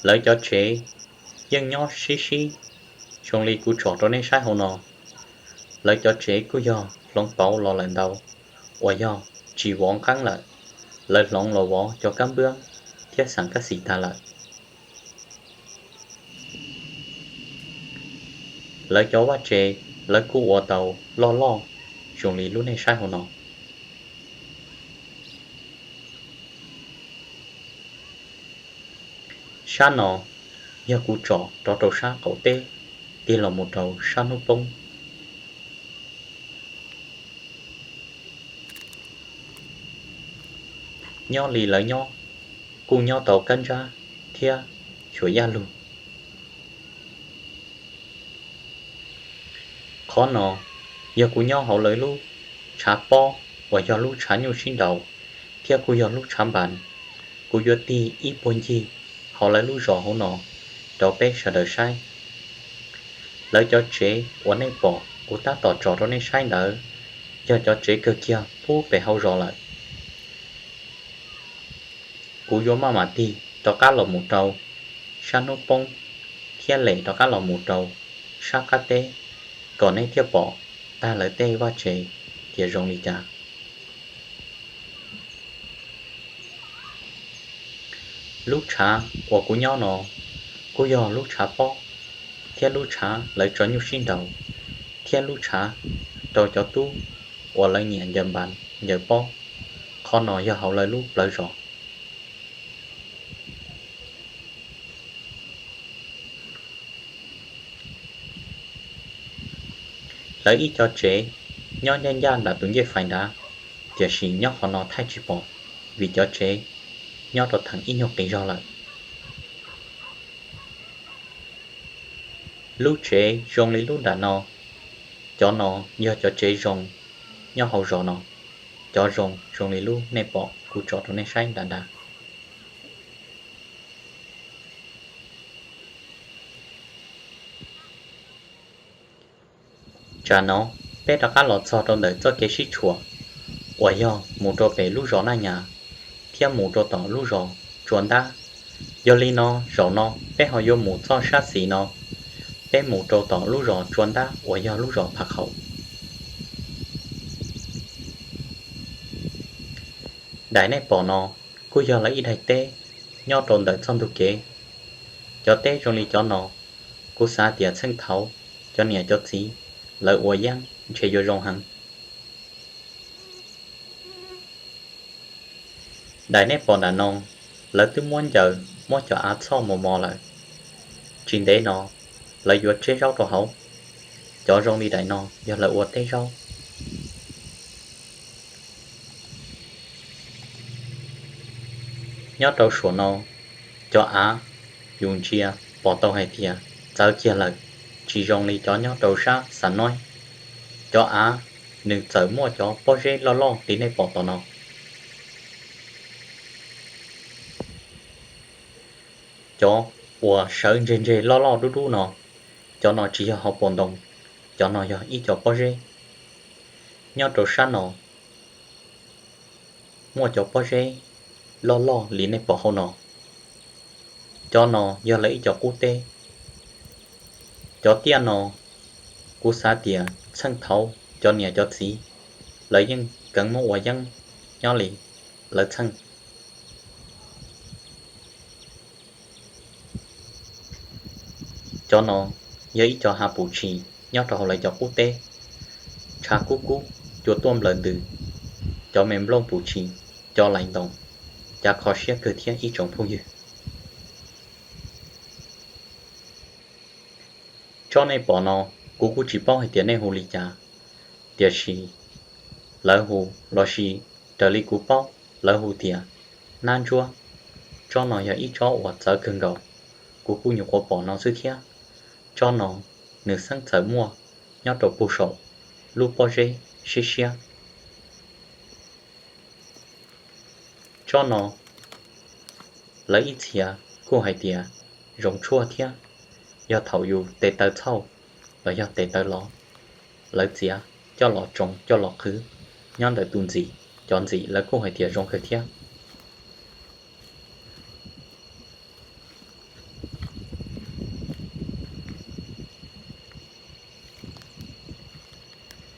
Lawv cov tsev yeej nyob sib sib zoo li kuv tsom rau nej saib hauv no. Lawv cov tsev kuj yog hloov pauv los lawm ntau, uas yog tsis vov nqeeb lawm, lawv hloov los vov cov kab npwab thiab xeem kab xis tag lawm. Lawv cov vaj tse, lawv kuj ua tau loj loj zoo li lub nej saib hauv no. Sab no yog kuv tsom rov rau sab qaum teb, tig los mus rau sab hnub poob. Nyob li lawv nyob, kuj nyob tau kab ntsab thiab xyuas yaj lug. Qhov no yog kuv nyob hauv lawv lub tshav pob uas yog lub tshav nyuj sib nraus, thiab kuj yog lub tshav npas. Kuv yuav tig ib puag ncig hauv lawv lub zos hauv no rau peb sawv daws saib. Lawv cov tsev uas nej pom kuv tab tom tsom rau nej saib ntawd, yog cov tsev kawg kiag pub pem hauv zos lawm. Kuv yuav maj mam tig rov qab los mus rau sab hnub poob, thiab lem rov qab los mus rau sab qab teb, kom nej thiaj pom tag lawv tej vaj tsev tias zoo li cas. Lub tshav uas kuv nyob no, kuj yog lub tshav pob, thiab lub tshav lawv tso nyuj sib nraus, thiab lub tshav rau cov tub uas lawv nyiam ncaws npas ncaws pob. Qhov no yog hauv lawv lub plawv zos. Lawv ib co tsev nyob ncaj ncaj nram tus ncej fais nrad, tiam sis nyob qhov no thaij tsis pom, vim cov tsev nyob rau theem ib nyuag qis zog lawm. Lub tsev zoo li lub nram no, cov no yog cov tsev zoo nyob hauv zos no. Cov zoo zoo li lub nej pom kuv tso rau nej saib nram nrad. Tsam no peb rov qab los txog rau ntawm txoj kev sib tshuam uas yog mus rau pem lub zos Naj Nyas thiab mus rau tom lub zos Tsua Ntab. Yog li no zaum no peb ho yuav mus txoj sab xis no, peb mus rau tom lub zos Tsua Ntab uas yog lub zos Phav Qhaum. Daim nej pom no kuj yog lawv ib daim teb nyob rau ntawm txoj ntug kev. Cov teb zoo li cov no, kuv xav tias txheej thaud cov niam cov txiv lawv ua yeeb ntshe yuav zoo heev. Daim nej pom nram no, lawv twb muab ncaws muab cov av txhoj mos mos lawm. Tsis ntev no lawv yuav tseb zaub rau hauv. Cov zoo li daim no yog lawv ua teb zaub. Nyob rau suam no, cov av yus ntsia pom tau hais tias txawv kiag lawm, tsis zoo li cov nyob rau sab Xam Noib. Cov av nws txawm muaj cov pob zeb loj loj li nej pom tom no. Cov uas sawv ntseg ntseg loj loj dub dub no, cov no tsis yog hauv paus ntoo, cov no yog ib co pob zeb. Nyob rau sab no muaj cov pob zeb loj loj li nej pom hauv no. Cov no yog lawv ib co qub teb. Cov tiaj no, kuv xav tias txheej thaud cov niam cov txiv lawv yeej kheev muab ua yeeb nyob li lawv txheej. Cov no yog ib co hav pum tshis nyob rau hauv lawv cov qub teb, tshav kub kub, cua tuaj nplawm ntws, cov me nplooj pum tshis co lais ntoos, cas kho siab kawg thiab ib tsoom phooj ywg. Tsob nej pom no, kuv kuj tsis paub hais tias nej hu li cas, tiam sis lawv hu, lossis raws li kuv paub lawv hu tias nab ntsuab. Tsob no yog ib tsob uas txawv kawg nkaus, kuv kuj nyuam qhuav pom no xwb thiab. Tsob no nws xeeb txawm muaj nyob rau puag saum lub pob zeb siab siab. Tsob no lawv ib txhia kuj hais tias zoo tshuaj thiab, yog thaum yus tes taw txhauj los yog tes taw lov, lawv txiav coj los tsoo coj los qhwv nyob ntawm tus ntxim, cov ntxim lawv kuj hais tias zoo kawg thiab.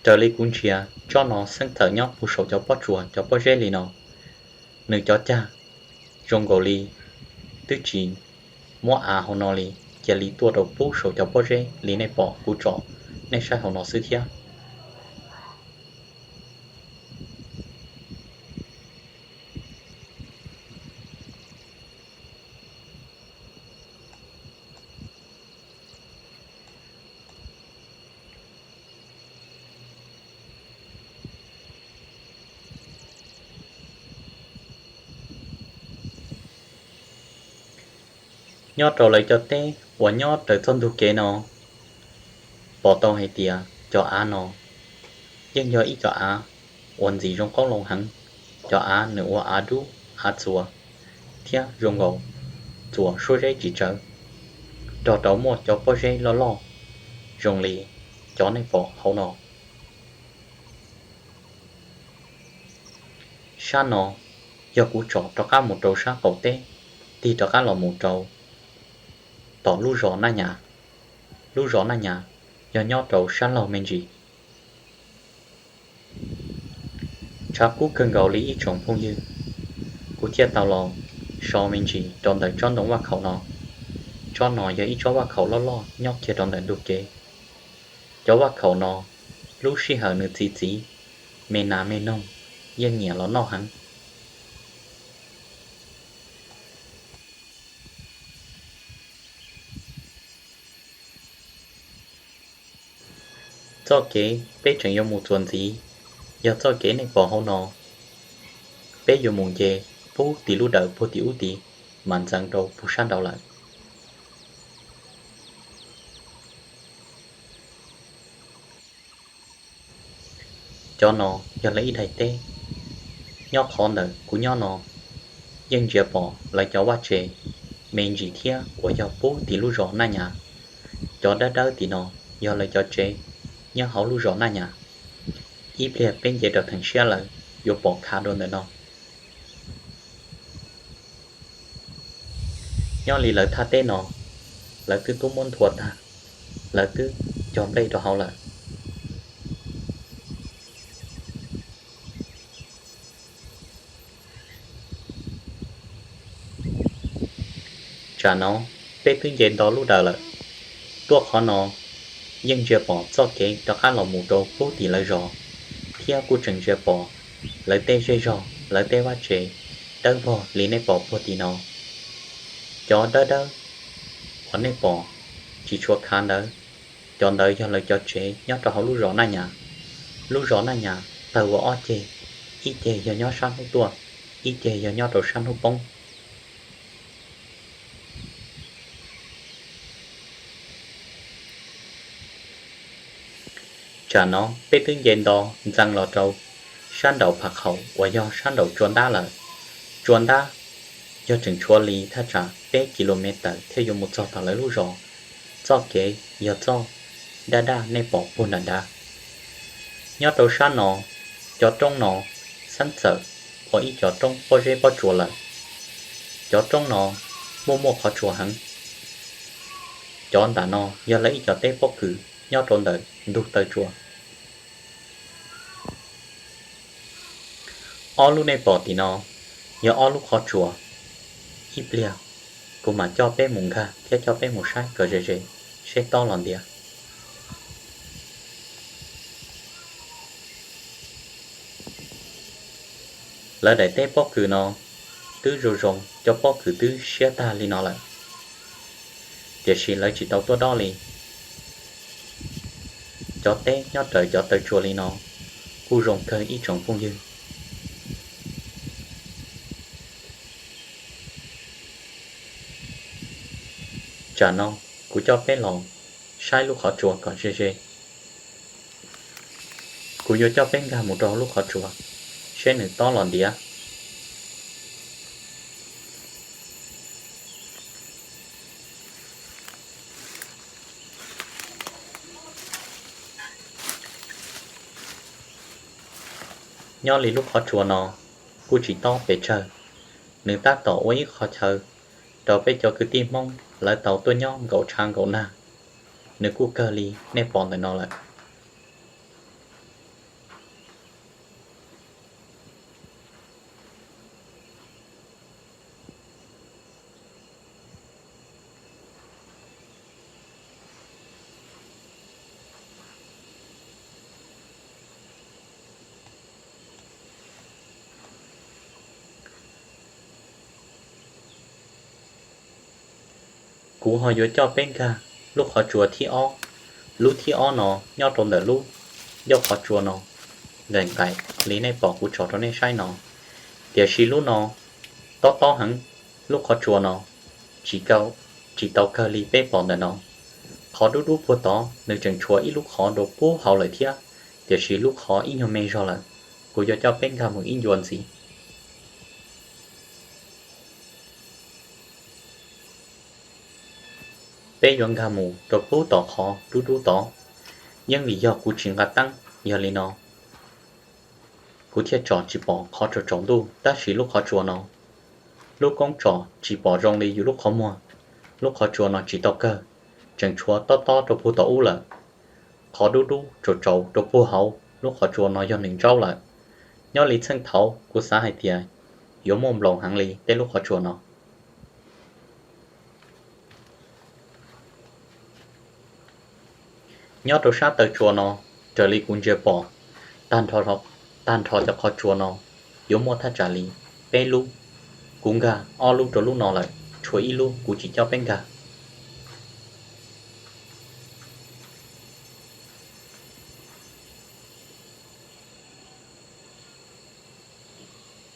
Raws li kuv ntsia, tsob no xeeb txawm nyob puag saum cov pob tsuas cov pob zeb li no, nws cov cag zoo nkaus li twb tsis muab av hauv no li, cia li tuaj rau puag saum cov pob zeb li nej pom kuv tsom nej saib hauv no xwb thiab. Nyob rau lawv cov teb uas nyob raws txoj ntug kev no, pom tau hais tias cov av no yeej yog ib co av uas ntxim zoo qoob loo heev. Cov av nws ua av dub av txuas thiab zoo nkaus txuas suab zeb tsis tsawv, rog rau muaj cov pob zeb loj loj zoo li cov nej pom hauv no. Sab no yog kuv tsom rov qab mus rau sab qaum teb, tig rov qab los mus rau tom lub zos Naj Nyas. Lub zos Naj Nyas yog nyob rau sab laug me ntsis. Tshav kub kawg nkaus li ib tsoom phooj ywg, kuv thiaj tau los so me ntsis rau ntawm tsob ntoo vaj khaum no. Tsob no yog ib tsob vaj khaum loj loj nyob kiag rau ntawm ntug kev. Cov vaj khaum no lub sij hawm nws txi txiv, me nas me noog yeej nyiam los noj heev. Txoj kev peb tseem yuav mus txuas ntxiv yog txoj kev nej pom hauv no. Peb yuav mus nce pub tim lub dawm puag tim ub tid mas ntxeev rau puag sab nraud lawm. Cov no yog lawv ib daim teb. Nyob qhov ntawm kuv nyob no yeej ntsia pom lawv cov vaj tse me ntsis thiab uas yog pub tim lub zos Naj Nyas. Cov dawb dawb tim no yog lawv cov tsev nyob hauv lub zos Naj Nyas. Ib pliag peb nce rau theem siab lawm yuav pom khav dua ntawm no. Nyob li lawv thaj teb no, lawv twb tuaj muab nthua tag, lawv twb cog nplej rau hauv lawm. Tsam no peb twb nce nto lub dawm lawm, tuaj qhov no yeej ntsia pom txoj kev rov qab los mus rau pub tim lawv zos, thiab kuj tseem ntsia pom lawv tej zej zog, lawv tej vaj tsev dawb vog li nej pom puag tim no. Cov dawb dawb uas nej pom tsis tshua khav ntawd, cov ntawd yog lawv cov tsev nyob rau hauv lub zos Naj Nyas. Lub zos Naj Nyas tawg ua ob ceg, ib ceg yog nyob sab hnub tuaj, ib ceg yog nyob rau sab hnub poob. Tsam no peb twb nce nto ntxeev los rau sab nraum Pham Khaum uas yog sab nraum Tsua Ntab lawm. Tsua Ntab yog tseem tshuav li thaj tsam peb ki lo mev tawm thiaj yuav mus txog tom lawv lub zos. Txoj kev yog txoj daj daj nej pom puag nram nrad. Nyob rau sab no, cov roob no xeeb txawm ua ib cov roob pob zeb pob tsuas lawm. Cov roob no muaj muaj qhov tsua heev. Cov ntawm no yog lawv ib cov teb pob kws nyob rau ntawm ntug taw tsua. Ob lub nej pom tim no yog ob lub qhov tsua. Ib pliag kuv mam coj peb mus nkag thiab coj peb mus saib kom ze ze seb tob los ntiav. Lawv daim teb pob kws no twb zoo zoo, cov pob kws twb siab tag li no lawm, tiam sis lawv tsis tau tuaj dob li. Cov teb nyob raws cov taw tsua li no kuj zoo kawg ib tsoom phooj ywg. Tsam no kuv coj peb los saib lub qhov tsua kom ze ze. Kuv yuav coj peb nkag mus rau lub qhov tsua seb nws tob los ntiav. Nyob li lub qhov tsua no kuj tsis tob pes tsawg, nws tab tom ua ib qho chaw rau peb cov kwv tij Hmoob lawv tau tuaj nyob nkaum tshav nkaum nag. Nws kuj kawg li nej pom ntawm no lawm. Kuv ho yuav coj peb nkag lub qhov tsua thib ob. Lub thib ob no nyob rau ntawm lub ncauj qhov tsua no, nqaim nqaim li nej pom kuv tso rau nej saib no. Tiam sis lub no tob tob heev, lub qhov tsua no tsis kau, tsis tau kawg li peb pom ntawm no. Qhov dub dub puag tod nws tseem tshuav ib lub qhov rau puag hauv lawm thiab, tiam sis lub qhov ib nyuag me zog lawm. Kuv yuav coj peb nkag mus ib ncua ntxiv. Peb yuav nkag mus rau puag tom qhov dub dub tod, yeej vim yog kuv tsis nqa teeb, yog li no kuv thiaj tsom tsis pom qhov tsaus tsaus ntuj. Tab sis lub qhov tsua no lub koob tsom tsis pom zoo li yus lub qhov muag. Lub qhov tsua no tsis tau kawg, tseem tshuav tob tob rau puag tom ub lawm. Qhov dub dub tsaus tsaus rau puag hauv lub qhov tsua no yog nws ntsaub lawm. Nyob li txheej thaud kuv xav hais tias yuav muaj nploos heev li tej lub qhov tsua no. Nyob rau sab taw tsua no, raws li kuv ntsia pom, tag nrho cov qhov tsua no yuav muaj thaj tsam li peb lub. Kuv nkag ob lub rau lub no lawm, tshuav ib lub kuv tsis coj peb nkag.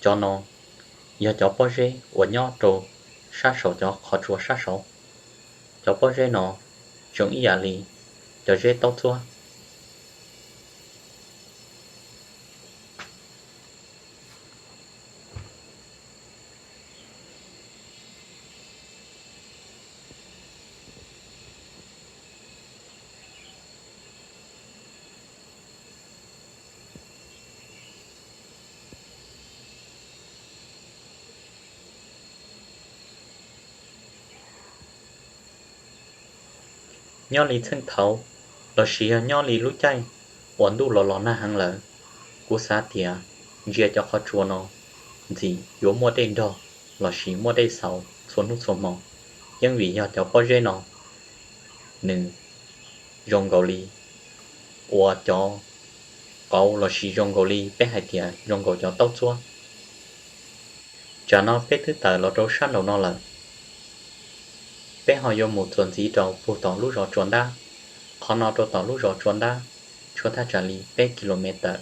Cov no yog cov pob zeb uas nyob rau sab saud cov qhov tsua sab saud. Cov pob zeb no zoo ib yam li cov zeb taub txuab. Nyob li txheej thaud, lossis yog nyob li lub caij uas ntuj los los nag heev lawm, kuv xav tias ntsia cov qhov tsua no ntxim yuav muaj dej nrog lossis muaj dej xaus txhua hnub txhua hmo. yeej vim yog cov pob zeb no nws zoo nkaus li ua cov qauv lossis zoo nkaus li peb hais tias zoo nkaus cov taub txuab. Tsam no peb twb tawm los rau sab nraum no lawm, peb ho yuav mus txuas ntxiv rau puag tom lub zos Tsua Ntab. Qhov no rau tom lub zos Tsua Ntab tshuav thaj tsam li peb kilomev tawm.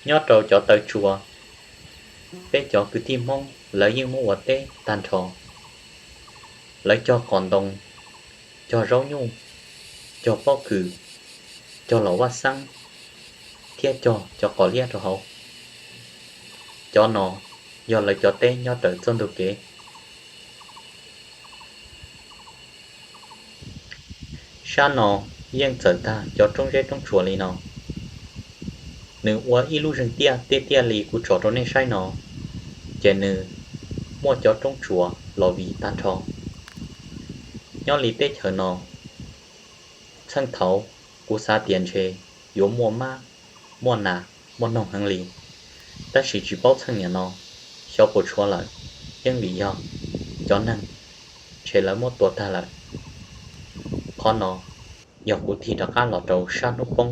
Nyob rau cov taw tsua, peb cov kwv tij Hmoob lawv yeej muab ua teb tag nrho. Lawv cog qos ntoo, cog zaub nyuj, cog pob kws, cog los vaj xeeb, thiab cog cov qos liab rau hauv. Cov no yog lawv cov teb nyob raws txoj ntug kev. Sab no yeej txawm tag cov roob zeb roob tsuas li no. Nws ua ib lub zeeg tiaj tiaj tiaj li kuv tsom rau nej saib no, ces nws muaj cov roob tsuas los vim tag nrho. Nyob li teb chaws no, txheej thaud kuv xav tias ntshe yuav muaj mab, muaj nas, muaj noog heev li, tab sis tsis paub txheej niam no xyov puas tshuav lawm, yeej vim yog cov neeg ntshe lawv muab tua tag lawm. Qhov no yog kuv tig rov qab los rau sab hnub poob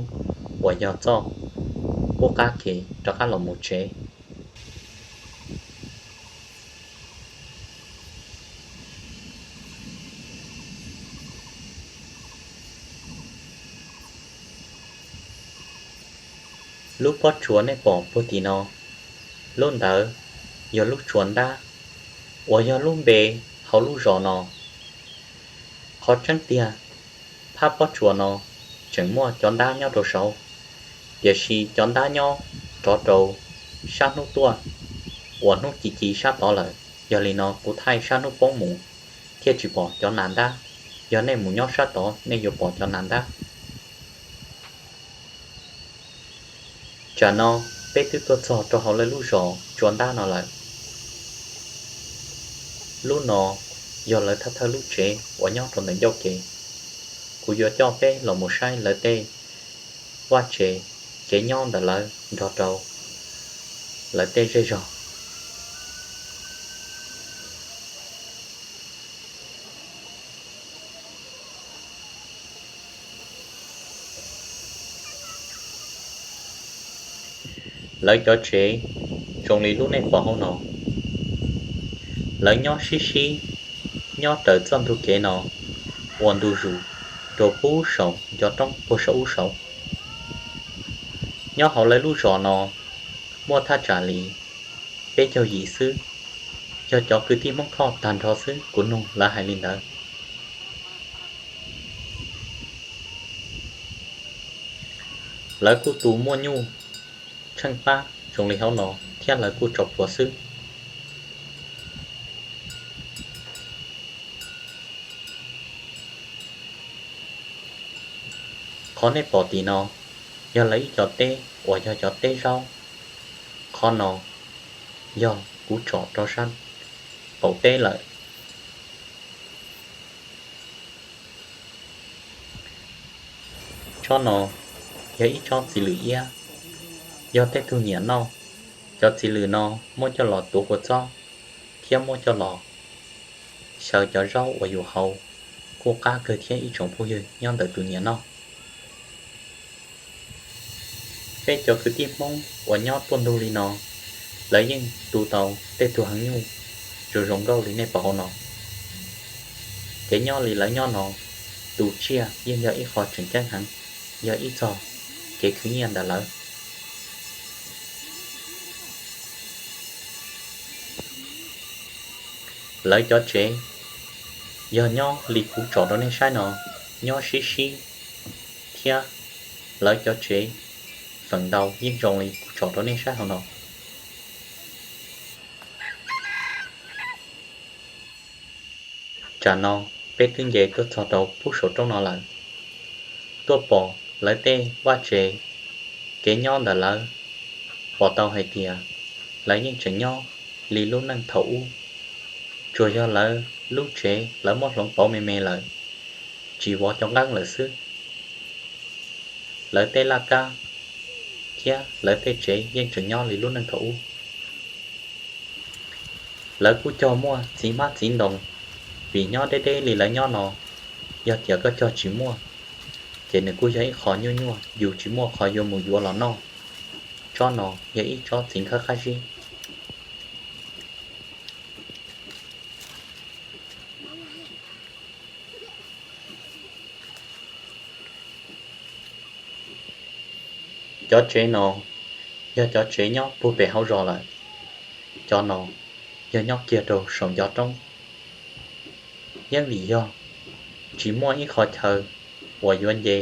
uas yog txoj pub qab kev rov qab los mus tsev. Lub pob tsuas nej pom puag tim no, lub ntawd yog lub tsuas ntab uas yog lub npe hauv lub zos no. Qhov tseeb tiag, phab pob tsuas no tseem muaj cov ntab nyob rau saud, tiam sis cov ntab nyob rov rau sab hnub tuaj uas hnub ci ci sab tod lawm. Yog li no kuv thaij sab hnub poob mus thiaj tsis pom cov nas ntab. Yog nej mus nyob sab tod nej yuav pom cov nas ntab. Tsam no peb twb tuaj txog rau hauv lawv lub zos Tsua Ntab no lawm. Lub no yog lawv thawj thawj lub tsev uas nyob rau ntawm ncauj kev. Kuv yuav coj peb los mus saib lawv tej vaj tsev, kev nyob ntawm lawv nrog rau lawv tej zej zog. Lawv cov tsev zoo li lub nej pom hauv no. Lawv nyob sib sib, nyob raws txoj ntug kev no ua ntu zus rau pub saum ncov roob puag saum ub saud. Nyob hauv lawv lub zos no muaj thaj tsam li peb caug yim xwb, yog cov kwv tij Hmoob Thoj tag nrho xwb, kuv nug lawv hais li ntawd. Lawv kuj tu muaj nyuj tsheej pab zoo li hauv no thiab lawv kuj tso plhuav xwb. Qhov nej pom tim no yog lawv ib co teb uas yog cov teb zaub. Qhov no yog kuv tsom rau sab qaum teb lawm. Tsob no yog ib tsob txiv lwm iab, yog tej tug nyiam noj. Cov txiv lwm no muab coj los tuav kua txob thiab muab coj los xyaw cov zaub uas yus haus kuj qab kawg thiab ib tsoom phooj ywg nyob ntawm tus nyiam noj. Peb cov kwv tij Hmoob uas nyob tuaj ntug li no, lawv yeej tu tau tej tug heev nyuj zoo zoo nkauj li nej pom hauv no. Kev nyob li lawv nyob no, tu tsiaj yeej yog ib qho tseem ceeb heev, yog ib txog kev khwv nyiaj ntawm lawv. Lawv cov tsev yog nyob li kuv tsom rau nej saib no, nyob sib sib thiab lawv cov tsev feem ntau yeej zoo li kuv tsom rau nej saib hauv no. Tsam no peb twb nce tuaj txog rau pub saum roob no lawm. Tuaj pom lawv tej vaj tsev, kev nyob ntawm lawv, pom tau hais tias lawv yeej tseem nyob li lub neej thaum ub, tsuas yog lawv lub tsev lawv muab hloov pauv me me lawm, tsis vov cov nqeeb lawm xwb. Lawv tej laj kab thiab lawv tej tsev yeej tseem nyob li lub neej thaum ub. Lawv kuj cog muaj txiv hmab txiv ntoo, vim nyob deb deb li lawv nyob no, yog tias koj cog tsis muaj, ces nws kuj yog ib qho nyuaj nyuaj yus tsis muaj qhov yuav mus yuav los noj. Tsob no yog ib tsob txiv khawb qab zib. Cov tsev no yog cov tsev nyob puag pem hauv zos lawm. Cov no yog nyob kiag rau saum ncov roob. Yeej vim yog tsis muaj ib qhov chaw uas yuav nce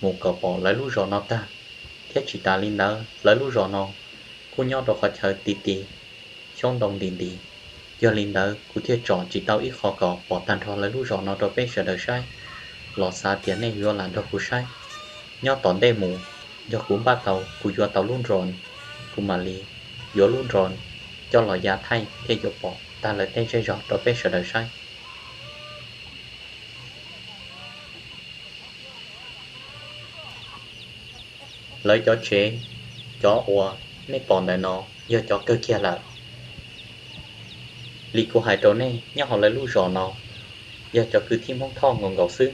mus kom pom lawv lub zos no tag, thiab tsis tas li ntawd lawv lub zos no kuj nyob rau qhov chaw ti ti, xyoob ntoo nti nti. Yog li ntawd kuv thiaj tsom tsis tau ib qho kom pom tag nrho lawv lub zos no rau peb sawv daws saib. Los xav tias nej yuav lam nrog kuv saib. Nyob tom ntej mus, yog kuv npaj tau kuv yuav tau lub drone, kuv mam li yuav lub drone coj los ya thaij thiaj yuav pom tag lawv tej zej zog rau peb sawv daws saib. Lawv cov tsev, cov uas nej pom ntawm no yog cov kawg kiag lawm. Li kuv hais rau nej, nyob hauv lawv lub zos no yog cov kwv tij Hmoob Thoj nkaus nkaus xwb.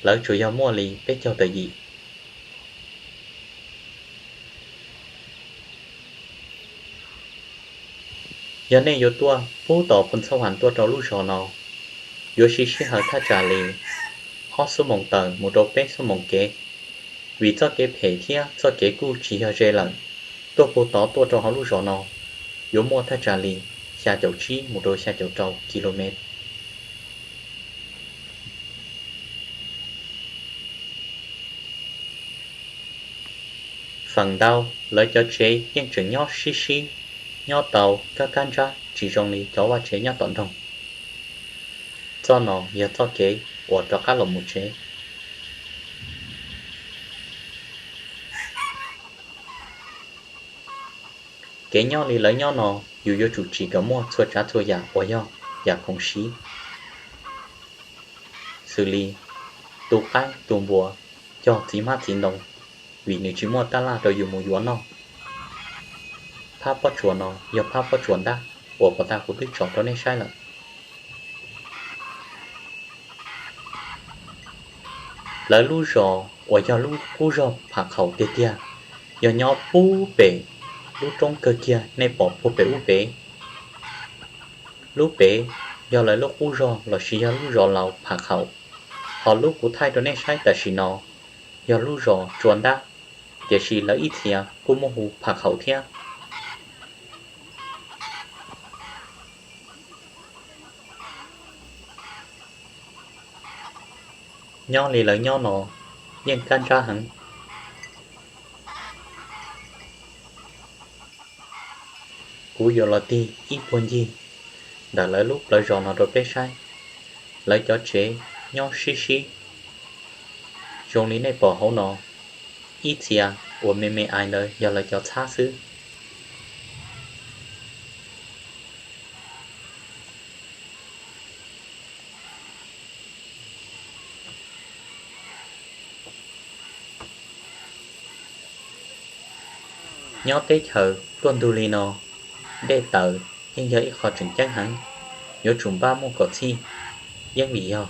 Lawv tsuas yog muaj li peb caug tawm yim. Yog nej yuav tuaj pub tom Phoos Xab Has tuaj rau lub zos no, yuav siv sij hawm thaj tsam li ob xuab moos tawm mus rau peb xuab moos kev. Vim txoj kev phem thiab txoj kev kuj tsis yog ze lawm, tuaj puag tod tuaj rau hauv lub zos no yuav muaj thaj tsam li xya caum tsib mus rau xya caum rau ki lo mev. Feem ntau lawv cov tsev yeej tseem nyob sib sib, nyob tau kab kab ntsab tsis zoo li cov vaj tsev nyob tom nroog. Txoj no yog txoj kev uas rov qab los mus tsev. Kev nyob li lawv nyob no, yus yuav tsum tsim kom muaj txhua tsav txhua yam uas yog yam khoom siv, xws li tu qaib tu npua, cog txiv hmab txiv ntoo, vim nws tsis muaj tab laj rau yus mus yuav noj. Phab pob tsuas no yog phab pob tsuas ntab uas pov tag kuv twb tsom rau nej saib lawm. Lawv lub zos uas yog lub qub zog Pham Khaum tiag tiag, yog nyob pub pem lub roob kawg kiag nej pom puag pem ub pem. Lub pem yog lawv lub qub zog lossis yog lub zos laus Pham Khaum. Ho lub kuv thaij rau nej saib tam sim no yog lub zos Tsua Ntab, tiam sis lawv ib txhia kuj muaj hu Pham Khaum thiab. Nyob li lawv nyob no yeej kab ntsab heev. Kuv yuav los tig ib puag ncig ntawm lawv lub plawv zos no rau peb saib. Lawv cov tsev nyob sib sib, zoo li nej pom hauv no, ib txhia uas me me ais ntawd yog lawv cov txhab xwb. Nyob teb chaws tuaj ntug li no, dej tawm yeej yog ib qho tseem ceeb heev, yuav tsum npaj muaj kom txhij, yeej vim yog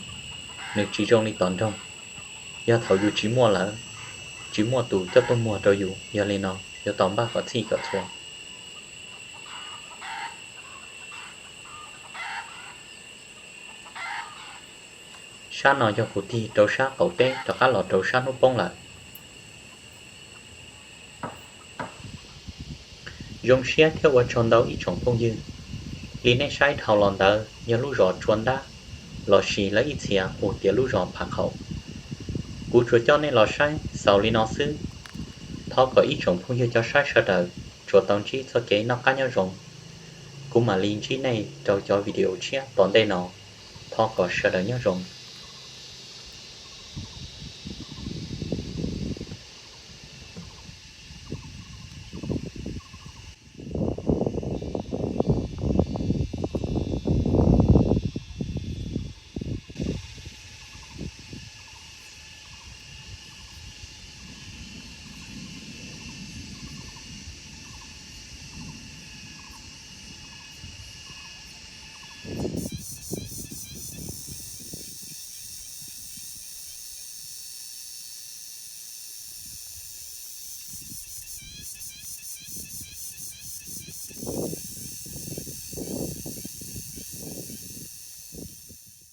nws tsis zoo li tom nroog. Yog thaum yus tsis muaj lawm, tsis muaj tus coj tuaj muag rau yus, yog li no yuav tau npaj kom txhij kom txhua. Sab no yog kuv tig rau sab qaum teb rov qab los rau sab hnub poob lawm. Zoo siab thiab ua tsaug ntau ib tsoom phooj ywg, li nej saib dhau los ntawd yog lub zos Tsua Ntab, lossis lawv ib txhia hu tias lub zos Pham Khaum. Kuv tsuas coj nej los saib xaus li no xwb. Thov kom ib tsoom phooj ywg cov saib sawv daws tsuas tau ntsib txoj kev noj qab nyob zoo. Kuv mam li ntsib nej rau cov video tshiab tom ntej no. Thov kom sawv daws nyob zoo.